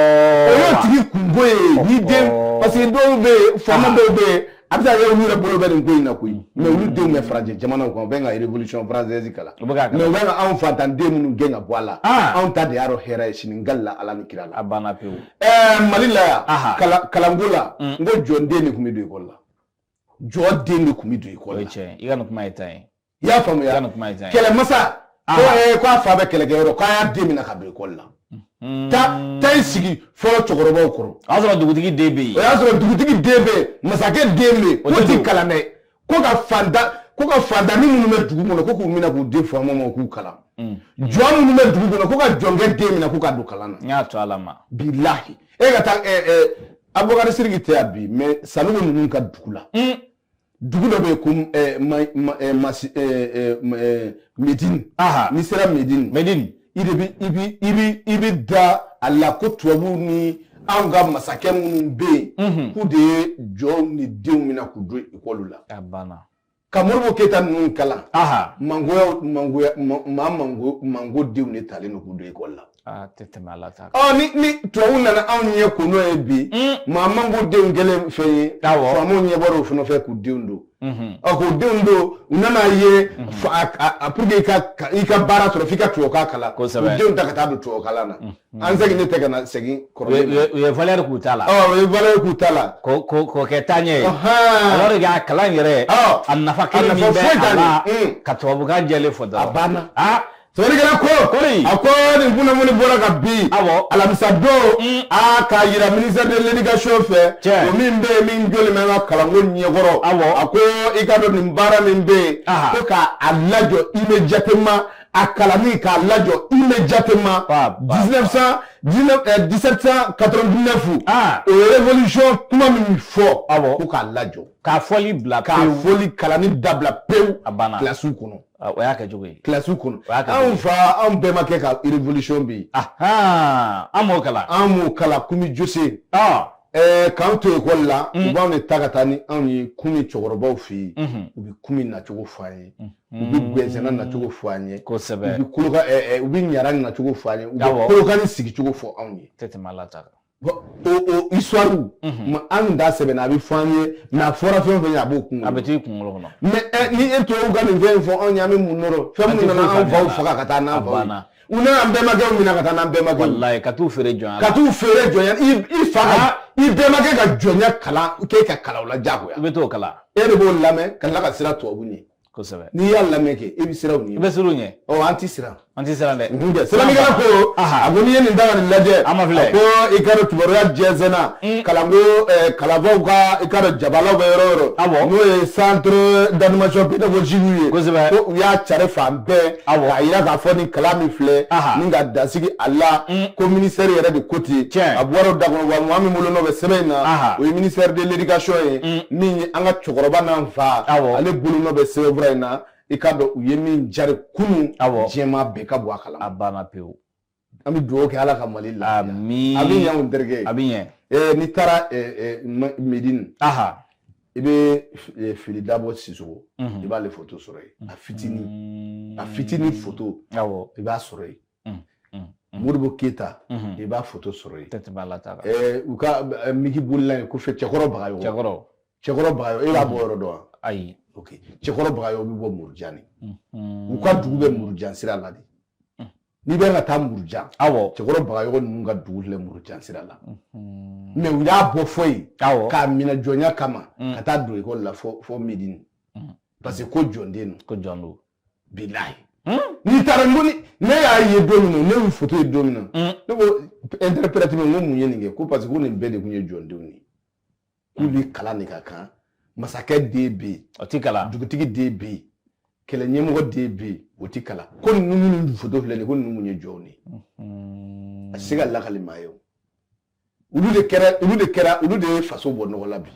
y'o tigi kunko ye. Ni den, parce que dɔw bɛ yen, faama dɔw bɛ yen, a bɛ se ka kɛ olu yɛrɛ bolo bɛ nin ko in na koyi, mais olu denw bɛ farajɛ jamanaw kan, u bɛ ka révolution française kalan, U bɛ k'a kalan. mais u bɛ ka anw fantanden minnu gɛn ka bɔ a la, anw ta de y'a dɔn hɛrɛ ye sini n la Ala ni kira la. A banna pewu. Mali la yan, kalanko la, n ko jɔn den de tun bɛ don ekɔli la, jɔ den de tun bɛ don ekɔli la. O ye tiɲɛ ye, i ka nin kuma ye tan ye. I y'a faamuya? I ka nin kuma ye tan ye. Kɛlɛmasa ko ko a fa bɛ kɛlɛkɛyɔrɔ, k'a y'a den minɛ ka don ekɔli la. Taa i sigi fɔlɔ cɛkɔrɔbaw kɔrɔ. O y'a sɔrɔ dugutigi den bɛ yen. O y'a sɔrɔ dugutigi den bɛ yen, masakɛ den bɛ yen, k'o ti kalan dɛ, ko ka fantanni minnu bɛ dugu kɔnɔ, ko k'u minɛ k'u di faamaw ma k'u kalan. Jɔn minnu bɛ dugu kɔnɔ, ko ka jɔnkɛ den minɛ k'u ka don kalan na. N y'a to Ala ma. Bilahi, e ka taa Abubakari Siriki tɛ yan bi, mais Sanogo ninnu ka dugu la, dugu dɔ bɛ yen ko Medine. N'i sera Medine, Medine, i de bi i bi i bi i bi da a la ko tubabuw ni anw ka masakɛ minnu bɛ yen, k'u de ye jɔnw ni denw minɛ k'u don ekɔli la. A banna. Ka Modibo Keyita ninnu kalan, mangoya mangoya maa mango mango denw de talen don k'u don ekɔli la. Aa, tɛ tɛmɛ Ala ta kan. Ɔ, ni tubabuw nana anw ɲɛ ko n'o ye bi, maa mango denw kɛlen fɛn ye, faamaw ɲɛ bɔra o fana fɛ k'u denw don. Ɔ, k'u denw don, u nana ye, pour que i ka baara sɔrɔ, f'i ka tubabukan kalan. Kosɛbɛ. U denw ta ka taa don tubabukalan na. An seginne tɛ ka na segin kɔrɔlen ma. U ye valeur k'u ta la. Ɔ, u ye valeur k'u ta la. K'o kɛ taaɲɛ ye. Alors que a kalan yɛrɛ, a nafa kelen min bɛ a la, ka tubabukan jɛlen fɔ dɔrɔn. A banna. Sɛbɛnnikɛla ko, a ko nin kunnafoni bɔra ka bin alamisa don, a k'a yira ministère de l'éducation fɛ, o min bɛ yen, min jɔlen bɛ an ka kalanko ɲɛkɔrɔ. A ko i ka dɔn nin baara min bɛ yen, ko k'a lajɔ immédiatement, a kalanni k'a lajɔ immédiatement. 1789, o ye révolution kuma min fɔ, ko k'a lajɔ. K'a fɔli bila pewu. K'a fɔli kalanni dabila pewu. A banna. Kilasiw kɔnɔ. O y'a kɛcogo ye. Kilasiw kɔnɔ. Anw fa, anw bɛnbakɛ ka révolution bɛ yen. An m'o kalan. An m'o kalan. Kumi Jose. K'an to ekɔli la, u b'anw de ta ka taa ni anw ye Kumi cɛkɔrɔbaw fɛ yen. U bɛ Kumi nacogo fɔ an ye. U bɛ Gwɛnsɛnna nacogo fɔ an ye. Kosɛbɛ. U bɛ Koloka, u bɛ Ɲara nacogo fɔ an ye. U bɛ Kolokani sigicogo fɔ anw ye. Tɛ tɛmɛ Ala ta kan. Bon, o histoire, an tun t'a sɛbɛn, a bɛ fɔ an ye, mais a fɔra fɛn o fɛn ye, a b'o kunkolo. A bɛ t'i kunkolo kɔnɔ. Mais ni e tubabuw ka nin fɛn in fɔ anw ye, an bɛ mun nɔrɔ? Fɛn minnu nana anw faw faga ka taa n'an faw ye. U nana an bɛnbakɛw minɛ ka taa n'an bɛnbakɛw ye. Walayi, ka t'u feere jɔnya la. Ka t'u feere jɔnya, i fa ka i bɛnbakɛ ka jɔnya kalan k'e ka kalan o la diyagoya. I bɛ t'o kalan. E de b'o lamɛn ka tila ka siran tubabu ɲɛ. Kosɛbɛ. N'i y'a lamɛn kɛ, e bɛ siran u ɲɛ. I bɛ siran u ɲɛ. Ɔ, an ti siran. An tɛ siran dɛ. Nka sɛbɛnnikɛla ko, a ko n'i ye nin ta ka nin lajɛ, a ma filɛ, a ko i ka dɔn kibaruya jɛnsɛnna kalanko kalanfaw ka i ka dɔn jabalaw bɛ yɔrɔ o yɔrɔ, n'o ye centre d'animation pédagogique ye, ko u y'a cari fan bɛɛ k'a jira k'a fɔ nin kalan min filɛ ni ka dansigi a la, ko ministère yɛrɛ de ko ten. A bɔra o da kɔnɔ wa maa min bolonɔ bɛ sɛbɛn in na, o ye ministère de l'éducation ye, min ye an ka cɛkɔrɔba n'an fa, ale bolonɔ bɛ sɛbɛnfura in na. I k'a dɔn u ye min jari kunun, diɲɛmaa bɛɛ ka bɔ a kalama. A banna pewu. An bɛ dugawu kɛ Ala ka Mali lafiya. Amiin. A bɛ ɲɛ n terikɛ. A bɛ ɲɛ. N'i taara Medine, i bɛ Fily Dabo Sisoko, i b'ale foto sɔrɔ yen. A fitinin, a fitinin foto, i b'a sɔrɔ yen. Modibo Keyita, i b'a foto sɔrɔ yen. Tɛ tɛmɛ Ala ta kan. U ka migi bolila yen kɔfɛ Cɛkɔrɔ Bagayogo. Cɛkɔrɔ. Cɛkɔrɔ Bagayogo, e b'a bɔ yɔrɔ dɔn wa? Ayi. Ok, Cɛkɔrɔ Bagayogo bɛ bɔ Murujan de. U ka dugu bɛ Murujan sira la de. N'i bɛ ka taa Murujan, Cɛkɔrɔ Bagayogo ninnu ka dugu filɛ Murujan sira la. Mais u y'a bɔ fɔ yen, k'a minɛ jɔnya kama, ka taa don ekɔli la fo Medine. Parce que ko jɔnden don. Ko jɔn don. Bilahi. N'i taara n ko ni ne y'a ye don min na, ne y'u foto ye don min na, ne ko interprète ma, n ko mun ye nin kɛ? Ko parce que ko nin bɛɛ de tun ye jɔndenw ye. K'u ni kalan de ka kan. Masakɛ den bɛ yen, o ti kalan. Dugutigi den bɛ yen, kɛlɛ ɲɛmɔgɔ den bɛ yen, o ti kalan. Ko ninnu minnu foto filɛ nin ye, ko ninnu mun ye jɔnw de ye. A tɛ se ka lakali maa ye o. Olu de kɛra, olu de kɛra, olu de ye faso bɔ nɔgɔ la bi.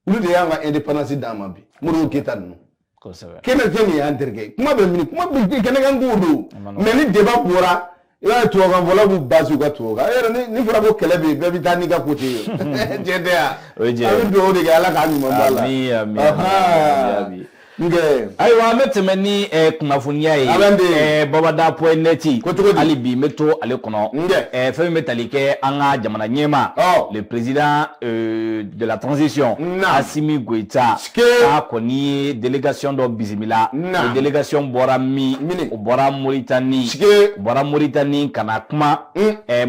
Olu de y'an ka indépendance d'an ma bi. Modibo Keyita ninnu. Kosɛbɛ. Kɛnɛ tɛ nin y'an terikɛ ye. Kuma bɛ min, kuma bɛ kɛnɛkan ko don. Mais ni débat bɔra, i b'a ye tubabukan fɔlaw b'u basi u ka tubabukan. E yɛrɛ ni fɔra ko kɛlɛ bɛ yen, bɛɛ bɛ taa n'i ka côté ye. Tiɲɛ tɛ wa? O ye tiɲɛ ye. An bɛ dugawu de kɛ Ala k'a ɲuman bɔ a la. Ami ami ami. Ayiwa, an bɛ tɛmɛ ni kunnafoniya ye babada point net. Ko cogo di? Hali bi n bɛ to ale kɔnɔ. Fɛn min bɛ tali kɛ an ka jamana ɲɛmaa, le président de la transition Assimi Goïta, k'a kɔni ye délégation dɔ bisimila. O délégation bɔra min? O bɔra Mauritanie. O bɔra Mauritanie ka na kuma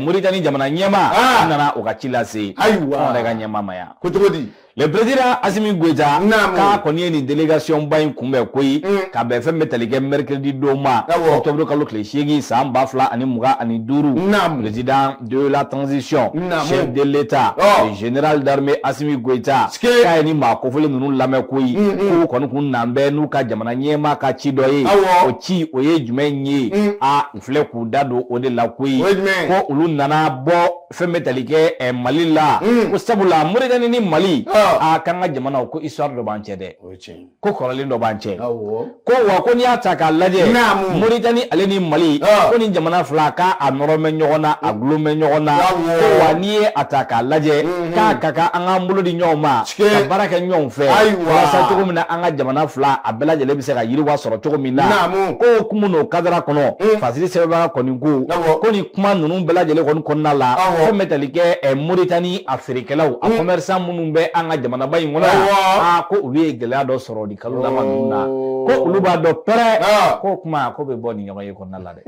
Mauritanie jamana ɲɛmaa nana o ka ci lase. Ayiwa, anw yɛrɛ ka ɲɛmaa ma yan. Ko cogo di? Le président Assimi Goïta k'a kɔni ye nin délégation ba in kunbɛn koyi, ka bɛn fɛn bɛ tali kɛ mercredi don ma, octobre kalo tile 8 san 2025. Président de la transition, chef de l'État, le général d'armée Assimi Goïta, k'a ye ni maa kofɔlen ninnu lamɛn koyi, k'u kɔni kun nan bɛ n'u ka jamana ɲɛmaa ka ci dɔ ye. O ci o ye jumɛn ye? A u filɛ k'u da don o de la koyi, ko olu nana bɔ fɛn bɛ tali kɛ Mali la, ko sabula Mauritanie ni Mali, a k'an ka jamanaw ko histoire dɔ b'an cɛ dɛ, ko kɔrɔlen dɔ b'an cɛ, ko wa ko n'i y'a ta k'a lajɛ Mauritanie ale ni Mali, ko nin jamana fila k'a nɔrɔ bɛ ɲɔgɔn na, a gulon bɛ ɲɔgɔn na, ko wa n'i ye a ta k'a lajɛ k'a ka kan an k'an bolo di ɲɔgɔn ma ka baara kɛ ɲɔgɔn fɛ walasa cogo min na an ka jamana fila a bɛɛ lajɛlen bɛ se ka yiriwa sɔrɔ cogo min na. Ko hukumu n'o kadara kɔnɔ, fasiri sɛbɛnbaga kɔni ko nin kuma ninnu bɛɛ lajɛlen kɔni kɔnɔna la, fɛn bɛ tali kɛ Mauritanie a feerekɛlaw, a commerçant minnu bɛ an ka jamanaba in kɔnɔ, aa ko olu ye gɛlɛya dɔ sɔrɔ nin kalo laban ninnu na, ko olu b'a dɔn pɛrɛ ko kuma ko bɛ bɔ nin ɲɔgɔn ye kɔnɔna la dɛ,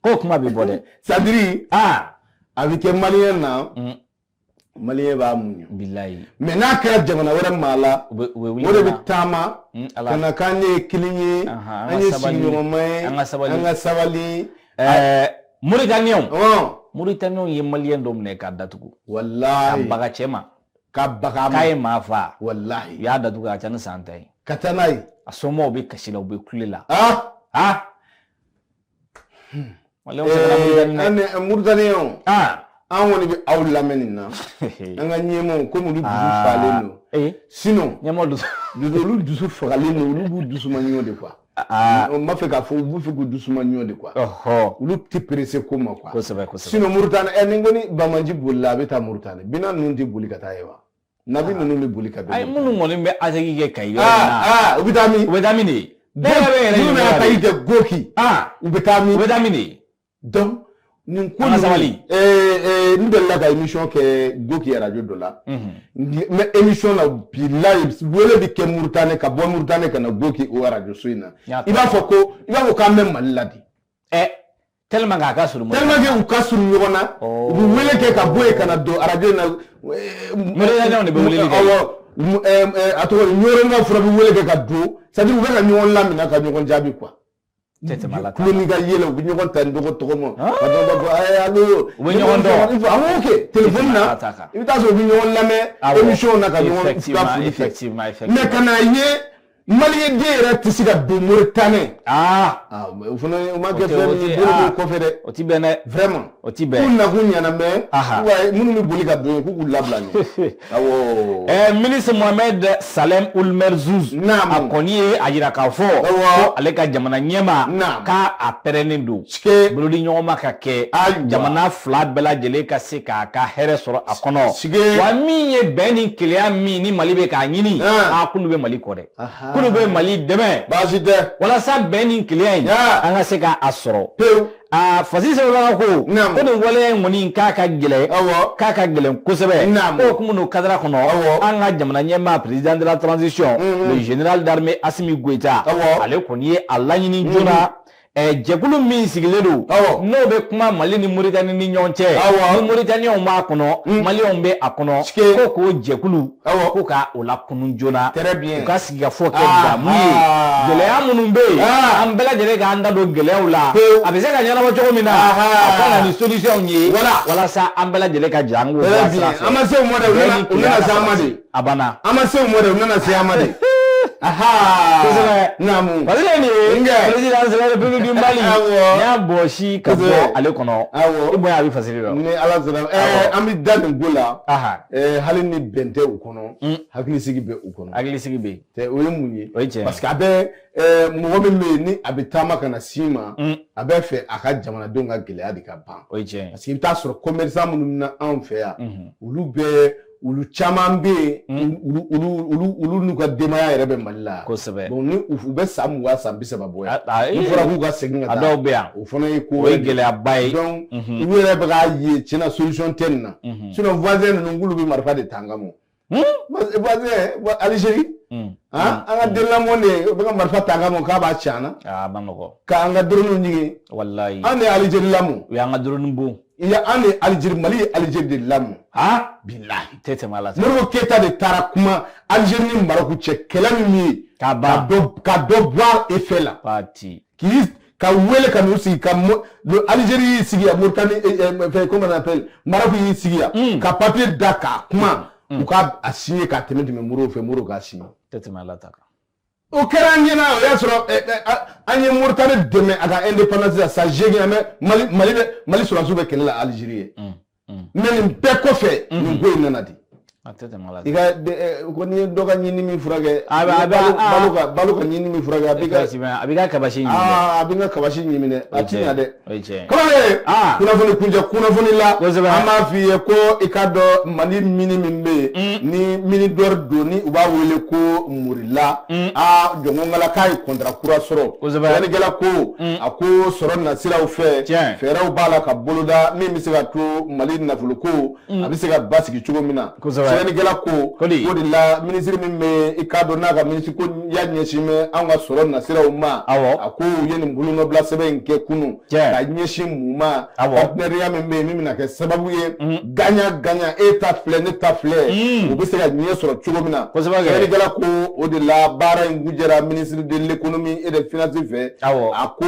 ko kuma bɛ bɔ dɛ. C'est-à-dire a bɛ kɛ maliyɛn na, maliyɛn b'a muɲu. Bilayi. Mais n'a kɛra jamana wɛrɛ maa la, o de bɛ taama ka na k'an ye kelen ye, an ye sigiɲɔgɔnma ye, an ka sabali, an ka sabali. Mauritaniens, Mauritaniens ye maliyɛn dɔ minɛ k'a datugu. Walahi. Ka baga cɛ ma. Ka baga ma. K'a ye maa fa. Walahi. U y'a datugu a ka ca ni san 10 ye. Ka taa n'a ye. A somɔgɔw bɛ kasi la, u bɛ kule la. Maliyɛnw sɛgɛnna Mauritanie dɛ. Mauritaniens. An kɔni bɛ aw lamɛn nin na. An ka ɲɛmaaw komi olu dusu fagalen don. Sinon. Ɲɛmaaw dusu. Olu dusu fagalen don, olu b'u dusu man ɲɔ de quoi. N b'a fɛ k'a fɔ u b'u fɛ k'u dusu man ɲɔ de quoi. Olu tɛ pressé ko ma quoi. Kosɛbɛ kosɛbɛ. Sinon Mauritanie, ni ko ni Banbaji bolila a bɛ taa Mauritanie. Bina ninnu tɛ boli ka taa yen wa? Nabi ninnu bɛ boli ka bɛn. Ayi, minnu kɔni bɛ ASEC kɛ Kayi yɔrɔ in na. U bɛ taa min? U bɛ taa min de? Ne yɛrɛ bɛ yɛrɛ minnu bɛ ATI kɛ Goki. U bɛ taa min? U bɛ taa min de? Donc nin ko an ka sabali. N delila ka émission kɛ Goki radio dɔ la. Mais émission la bilayi wele bɛ kɛ Mauritanie ka bɔ Mauritanie ka na Goki o radio so in na. I b'a fɔ ko i b'a fɔ k'an bɛ Mali la de. Tellement k'a ka surun. Tellement que u ka surun ɲɔgɔn na. U bɛ wele kɛ ka bɔ yen ka na don radio in na. Mauritaniens de bɛ weleli kɛ. Awɔ, a tɔgɔ Ɲɔrɔnkaw fana bɛ wele kɛ ka don, c'est à dire u bɛ ka ɲɔgɔn lamina ka ɲɔgɔn jaabi quoi. Tɛ tɛmɛ Ala ta Kulo ni ka yɛlɛ, u bɛ ɲɔgɔn ta ni ɲɔgɔn tɔgɔ ma. Ka dɔw b'a fɔ ayi, allo. U bɛ ɲɔgɔn dɔn. Awɔ, ok, téléphone na, Ala ta kan. i bɛ taa sɔrɔ u bɛ ɲɔgɔn lamɛn émission na ka ɲɔgɔn ka foli kɛ. Effectivement. Mais ka n'a ye maliyɛn den yɛrɛ tɛ se ka don Mauritanie. Ah. Ah, o fana o ma kɛ O tɛ- fɛn o min ye, tɛ- bolo ah. b'o kɔfɛ dɛ. O ti bɛn dɛ. Vraiment. O ti K'u bɛn. nakun ɲɛna, mais wa minnu bɛ boli ka don yen, k'u k'u labila ɲɛ. Awɔ. Ministre Mohamed Salem Ould Merzoug. Naamu. A kɔni ye a jira k'a fɔ ko ale ka jamana ɲɛmaa k'a a pɛrɛnnen don. Sike. Bolodi ɲɔgɔnma ka kɛ. Ayiwa. Jamana fila bɛɛ lajɛlen ka se k'a ka hɛrɛ sɔrɔ a kɔnɔ. Sike. Wa min ye bɛn ni kelenya min ni Mali bɛ k'a ɲini. Ah. Aa, k'olu bɛ Mali kɔ dɛ. K'olu bɛ Mali dɛmɛ. Baasi tɛ. Walasa bɛn ni kelenya in an ka se k'a sɔrɔ. Pewu. Aa, Fasi sɛbɛnbaga ko Naamu. ko nin waleya in kɔni k'a ka gɛlɛn. Awɔ. K'a ka gɛlɛn kosɛbɛ. Naamu. Ko hukumu n'o cadre kɔnɔ. Awɔ. An ka jamana ɲɛmaa, président de la transition, le général d'armée Assimi Goïta. Awɔ. Ale kɔni ye a laɲini joona. Jɛkulu min sigilen don. Awɔ. N'o bɛ kuma Mali ni Mauritanie ni ɲɔgɔn cɛ. Awɔ. Ni Mauritaniens b'a kɔnɔ, Maliens bɛ a kɔnɔ. Sike. Ko k'o jɛkulu. Awɔ. Ko ka o lakunu joona. Très bien. U ka sigikafɔ kɛ damu ye. Ah. Gɛlɛya minnu bɛ yen. Ah. An bɛɛ lajɛlen k'an da don gɛlɛyaw la. Pewu. A bɛ se ka ɲɛnabɔ cogo min na. Aha. A ka na ni solution ye. Voilà. Walasa an bɛɛ lajɛlen ka jɛ an k'o bɔ Très a bien. sira fɛ. An ma se o ma dɛ, u nana se an ma de. A banna. An ma se o ma dɛ, u nana se an ma de. Aha. Kosɛbɛ. Naamu. Parce que nin ye Nkɛ. présidence de la République du Mali. Awɔ. N'i y'a bɔsi ka bɔ Kosɛbɛ. ale kɔnɔ. Awɔ. I bonya a bɛ fasiri dɔn. Ni Ala sɔnna, Awɔ. an bɛ da nin ko la. Aha. Hali ni bɛn tɛ u kɔnɔ, hakilisigi bɛ u kɔnɔ. Hakilisigi bɛ yen. Tɛ o ye mun ye? O ye tiɲɛ ye. Parce que a bɛ mɔgɔ min bɛ yen ni a bɛ taama ka na s'i ma, a bɛ fɛ a ka jamanadenw ka gɛlɛya de ka ban. O ye tiɲɛ ye. Parce que i bɛ taa sɔrɔ commerçant minnu bɛ na anw fɛ yan, olu bɛ olu caman bɛ yen, olu n'u ka denbaya yɛrɛ bɛ Mali la. Kosɛbɛ. Donc ni u bɛ san 20, san 30 bɔ yan. Ah, ah, N'u fɔra k'u ka segin ka A taa. dɔw bɛ yan. O fana ye ko O ye wɛrɛ de ye. gɛlɛyaba ye. Donc olu yɛrɛ bɛ k'a ye tiɲɛna solution tɛ nin na. Sinon voisin ninnu k'olu bɛ marifa de ta an kama. Voisin Algérie. An ka den lamɔ de, u bɛ ka marifa ta an kama k'a b'a ci an na. Aa, a ma nɔgɔ. K'an ka drone ɲigin. Walayi. An de ye Algérie lamɔ. U y'an ka drone bon. I ya, an de ye Algérie, Mali ye Algérie de lamɔ. Ha? Bilahi. Tɛ tɛmɛ Ala ta. Modibo Keyita de taara kuma Algérie ni Maroc cɛ, kɛlɛ min bɛ yen. K'a ban. Ka dɔ bɔ a effet la. Pati. K'i ka wele ka n'u sigi ka Algérie y'i sigi yan, Mauritanie, fɛn, comment on appelle, Maroc y'i sigi yan, ka papier da k'a kuma, u ka a signer k'a tɛmɛ Modibo fɛ, Modibo k'a signer. Tɛ tɛmɛ Ala ta kan. O kɛra an ɲɛna, o y'a sɔrɔ an ye Mauritanie dɛmɛ a ka indépendance la san 8, an bɛ Mali Mali bɛ Mali sɔrɔdasiw bɛ kɛlɛ la Algérie ye. Mais nin bɛɛ kɔfɛ, nin ko in nana di. A tɛ tɛmɛ Ala ta. I ka ko n'i ye dɔ ka ɲinini min furakɛ, A bɛ- a bɛ- a- balo ka ɲinini min furakɛ, a b'i ka Effectivement, a b'i ka kabasi ɲimi dɛ. Aa, a b'i ka kabasi ɲimi dɛ, a ti ɲa dɛ. O ye tiɲɛ ye. Kamalen, Ah. kunnafoni kuncɛ kunnafoni la, Kosɛbɛ. an b'a f'i ye ko i k'a dɔn Mali mini min bɛ yen ni mine d'or don, ni u b'a wele ko Morila, aa, jɔnkɔnkala k'a ye contrat kura sɔrɔ. Kosɛbɛ. Sɛbɛnnikɛla ko a ko sɔrɔ nasiraw fɛ, Tiɲɛ. fɛɛrɛw b'a la ka boloda min bɛ se ka to Mali nafoloko a bɛ se ka basigi cogo min na. Kosɛbɛ. Sɛbɛnnikɛla ko Kodi. o de la minisiri min bɛ, i k'a dɔn n'a ka minisiri ko ya ɲɛsin bɛ anw ka sɔrɔ nasiraw ma. Awɔ. A ko u ye nin bolonɔbila sɛbɛn in kɛ kunun. Tiɲɛ. Ka ɲɛsin mun ma? Awɔ. Partenariat min bɛ yen min bɛna kɛ sababu ye gagnant gagnant, e ta filɛ, ne ta filɛ, o bɛ se ka ɲɛ sɔrɔ cogo min na. Kosɛbɛ kɛ. Sɛbɛnnikɛla ko o de la baara in jɛra ministre de l'économie et des finances fɛ. Awɔ. A ko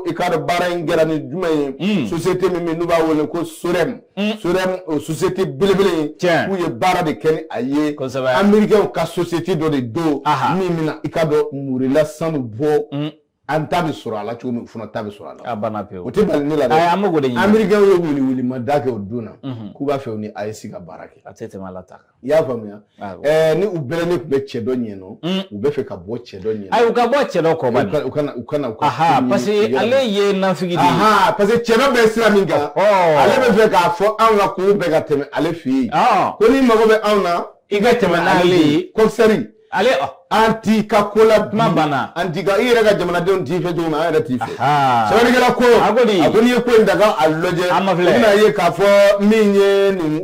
i k'a dɔn baara in kɛra ni jumɛn ye? Société min bɛ yen n'u b'a wele ko SOREM. SOREM, o société belebele ye. Tiɲɛ. K'u ye baara de kɛ ni a ye. Kosɛbɛ. Américains ka société dɔ de don Aha. min bɛna, i k'a dɔn, Morila sanu bɔ, an ta bɛ sɔrɔ a la cogo min, o fana ta bɛ sɔrɔ a la. A banna pewu. O tɛ bali ne la dɛ. Ayi, an bɛ k'o de ɲini. Américains ye wele-welemada kɛ o don na k'u b'a fɛ u ni AES ka baara kɛ. A tɛ tɛmɛ Ala ta kan. I y'a faamuya? Awɔ. Ni u bɛlɛnnen tun bɛ cɛ dɔ ɲɛ nɔ, u bɛ fɛ ka bɔ cɛ dɔ ɲɛ. Ayi, u ka bɔ cɛ dɔ kɔ bani. U kana u ka Aha, ko ɲini parce u que yɛrɛ ma. ale ye nafigi de ye. Aha, parce que cɛ dɔ bɛ sira min kan, Ɔhɔ. ale bɛ fɛ k'a fɔ anw ka kow bɛɛ ka tɛmɛ ale fɛ yen. Ɔn. Ko n'i mago bɛ anw na, I ka tɛmɛ n'ale ye. Coxeur. Ale ɔ. An t'i ka ko la bi. Kuma banna. An t'i ka, i yɛrɛ ka jamanadenw t'i fɛ cogo min, an yɛrɛ t'i fɛ. Aha. Sɛbɛnnikɛla ko A ko di? A ko n'i ye ko in ta k'a lajɛ, An ma filɛ. i bɛna ye k'a fɔ min ye nin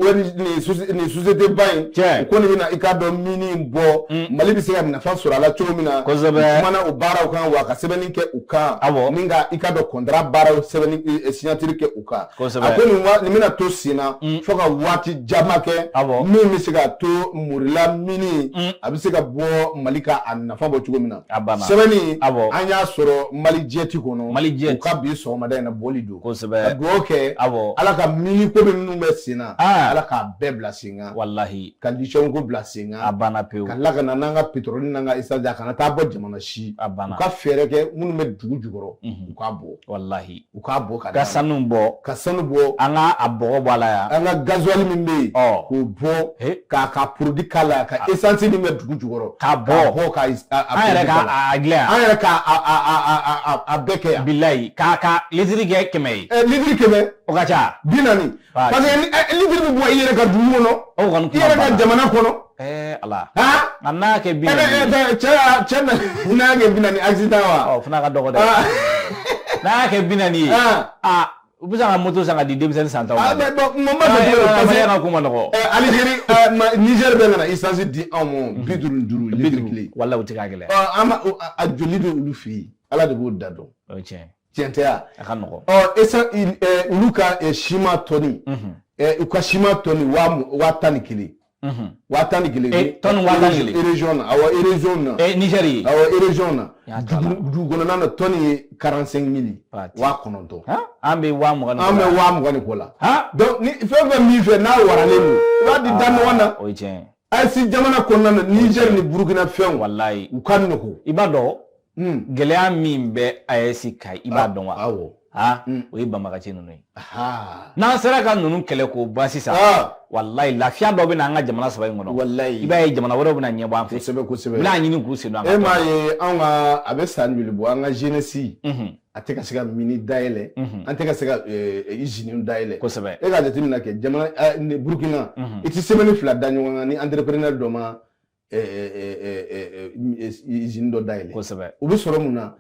nin société ba in, Tiɲɛ. u ko nin bɛna, i k'a dɔn, mine in bɔ, Mali bɛ se ka nafa sɔrɔ a la cogo min na. Kosɛbɛ. U kumana o baaraw kan wa ka sɛbɛnni kɛ u kan. Awɔ. Ni ka, i k'a dɔn, contrat baaraw sɛbɛnni signature kɛ u kan. Kosɛbɛ. A ko nin wa nin bɛna to sen na fo ka waati caman kɛ Awɔ. min bɛ se ka to Morila mine a bɛ se ka bɔ Mali Mali ka a nafa bɔ cogo min na. A banna. Sɛbɛnni Awɔ. an y'a sɔrɔ Malijet kɔnɔ. Malijet. U ka bi sɔgɔmada in na bɔli don. Kosɛbɛ. Ka dugawu kɛ. Awɔ. Ala ka mini ko bɛ minnu bɛ sen na. Ah. Ala k'a bɛɛ bila sen kan. Walahi. Ka lithium ko bila sen kan. A banna pewu. Ka tila ka na n'an ka pétrole n'an ka essence a kana taa bɔ jamana si. A banna. U ka fɛɛrɛ kɛ minnu bɛ dugu jukɔrɔ. U k'a bɔ. Walahi. U k'a bɔ ka Ka sanu bɔ. Ka sanu bɔ. An ka a bɔgɔ bɔ a la yan. An ka gasoil min bɛ yen. Ɔ. K'o bɔ. He. K'a ka produit k'a la ka essence min bɛ dugu jukɔrɔ. K'a bɔ. K'a bɔ ka An yɛrɛ ka a dilan yan. An yɛrɛ ka a bɛɛ kɛ yan. Bilayi k'a ka litiri kɛ 100 ye. Litiri 100. O ka ca. 40. Parce que litiri bɛ bɔ i yɛrɛ ka dugu kɔnɔ. O kɔni I yɛrɛ ka jamana kɔnɔ. Ala. Han. Nka n'a y'a kɛ 40 ye. Cɛ n'a y'a kɛ 40 accident wa. Ɔ fana ka dɔgɔ dɛ. N'a y'a kɛ 40 ye. Aa u bɛ se ka moto san ka di denmisɛnnin san taw ma. Mais bon mun b'a fɔ cogo di parce que ka ko ma nɔgɔ. Algérie Niger bɛ ka na essence di anw ma 55 litiri kelen. Walahi o tɛ ka gɛlɛn. Ɔ an ma a joli bɛ olu fɛ yen Ala de b'o da dɔn. O ye tiɲɛ ye. Tiɲɛ tɛ wa. A ka nɔgɔn. Ɔ essence olu ka siman tɔni. U ka siman tɔni 11,000. 11,000. Tɔni 11,000. Région na awɔ région na. Niger. Awɔ région na. Dugu kɔnɔna na tɔni ye 45 000. 9,000. An bɛ 20,000 ni kɔ la. An bɛ 20,000 ni kɔ la. Donc ni fɛn fɛn min fɛ n'a waralen don i b'a di da ɲɔgɔn na. O ye tiɲɛ ye. AES jamana kɔnɔna na Niger ni Burukina fɛnw. Walayi. U ka nɔgɔn. I b'a dɔn. Gɛlɛya min bɛ AES kan i b'a dɔn wa. Awɔ. O ye banbagaci ninnu ye. N'an sera ka ninnu kɛlɛ k'o ban sisan. Walayi lafiya dɔ bɛ na an ka jamana saba in kɔnɔ. Walayi. I b'a ye jamana wɛrɛw bɛna ɲɛbɔ an fɛ. Kosɛbɛ kosɛbɛ. U bɛna ɲini k'u sen don an ka. E m'a ye anw ka a bɛ san joli bɔ an ka jeunesse. A tɛ ka se ka mine dayɛlɛ. An tɛ ka se ka usine dayɛlɛ. Kosɛbɛ. E k'a jateminɛ kɛ jamana Burukina. I tɛ semaine 2 da ɲɔgɔn kan ni entrepreneur dɔ ma usine dɔ dayɛlɛ. Kosɛbɛ. U bɛ sɔrɔ mun na.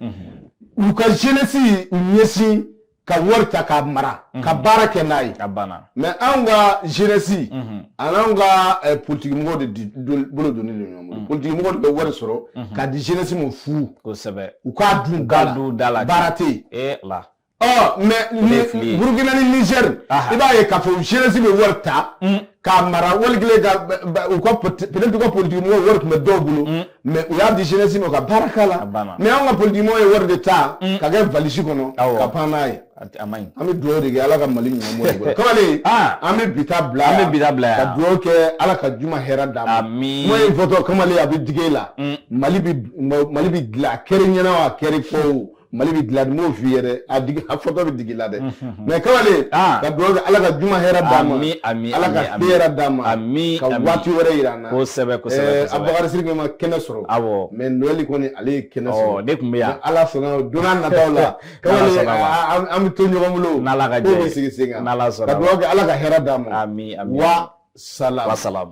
U ka jeunesse u ɲɛsin ka wari ta k'a mara ka baara kɛ n'a ye. A banna. Mais anw ka jeunesse ani anw ka politique mɔgɔw de bolo donnen don ɲɔgɔn bolo. Politique mɔgɔw de bɛ wari sɔrɔ k'a di jeunesse ma fu. Kosɛbɛ. U k'a dun da la. Baara tɛ yen. Ala. Ɔ mais Burukina ni Niger i b'a ye k'a fɔ jeunesse bɛ wari ta k'a mara wali kelen ka u ka peut-être u ka politique mɔgɔw wari tun bɛ dɔw bolo mais u y'a di jeunesse ma ka baara k'a la mais anw ka politique mɔgɔw ye wari de ta ka kɛ valise kɔnɔ ka pan n'a ye. A man ɲi. An bɛ dugawu de kɛ Ala ka Mali ɲuman bɔ bolo. Kamalen an bɛ bi ta bila yan. An bɛ bi ta bila yan. Ka dugawu kɛ Ala ka juma hɛrɛ d'an ma. Amiin. Kuma in fɔtɔ kamalen a bɛ digi e la. Mali bɛ dilan a kɛr'i ɲɛna o a kɛr'i kɔ o. Mali bɛ dilan n m'o f'i ye dɛ a digi a fɔtɔ bɛ digi la dɛ mais kamalen ka dugawu kɛ Ala ka juma hɛrɛ d'an ma. Amiin. Ala ka hɛrɛ d'an ma. Amiin. Ka waati wɛrɛ yira an na. Kosɛbɛ kosɛbɛ. Abubakari Sidiki ma kɛnɛ sɔrɔ. Awɔ. Mais Noël kɔni ale ye kɛnɛ sɔrɔ. Ɔ ne tun bɛ yan. Ala sɔnna don n'a nataw la. Kamalen an bɛ to ɲɔgɔn bolo. N'Ala ka jɛ ye. Ko bɛ sigi sen kan. N'Ala sɔnna. Ka dugawu kɛ Ala ka hɛrɛ d'an ma. Amiin amiin. Wa salam. Wa salam.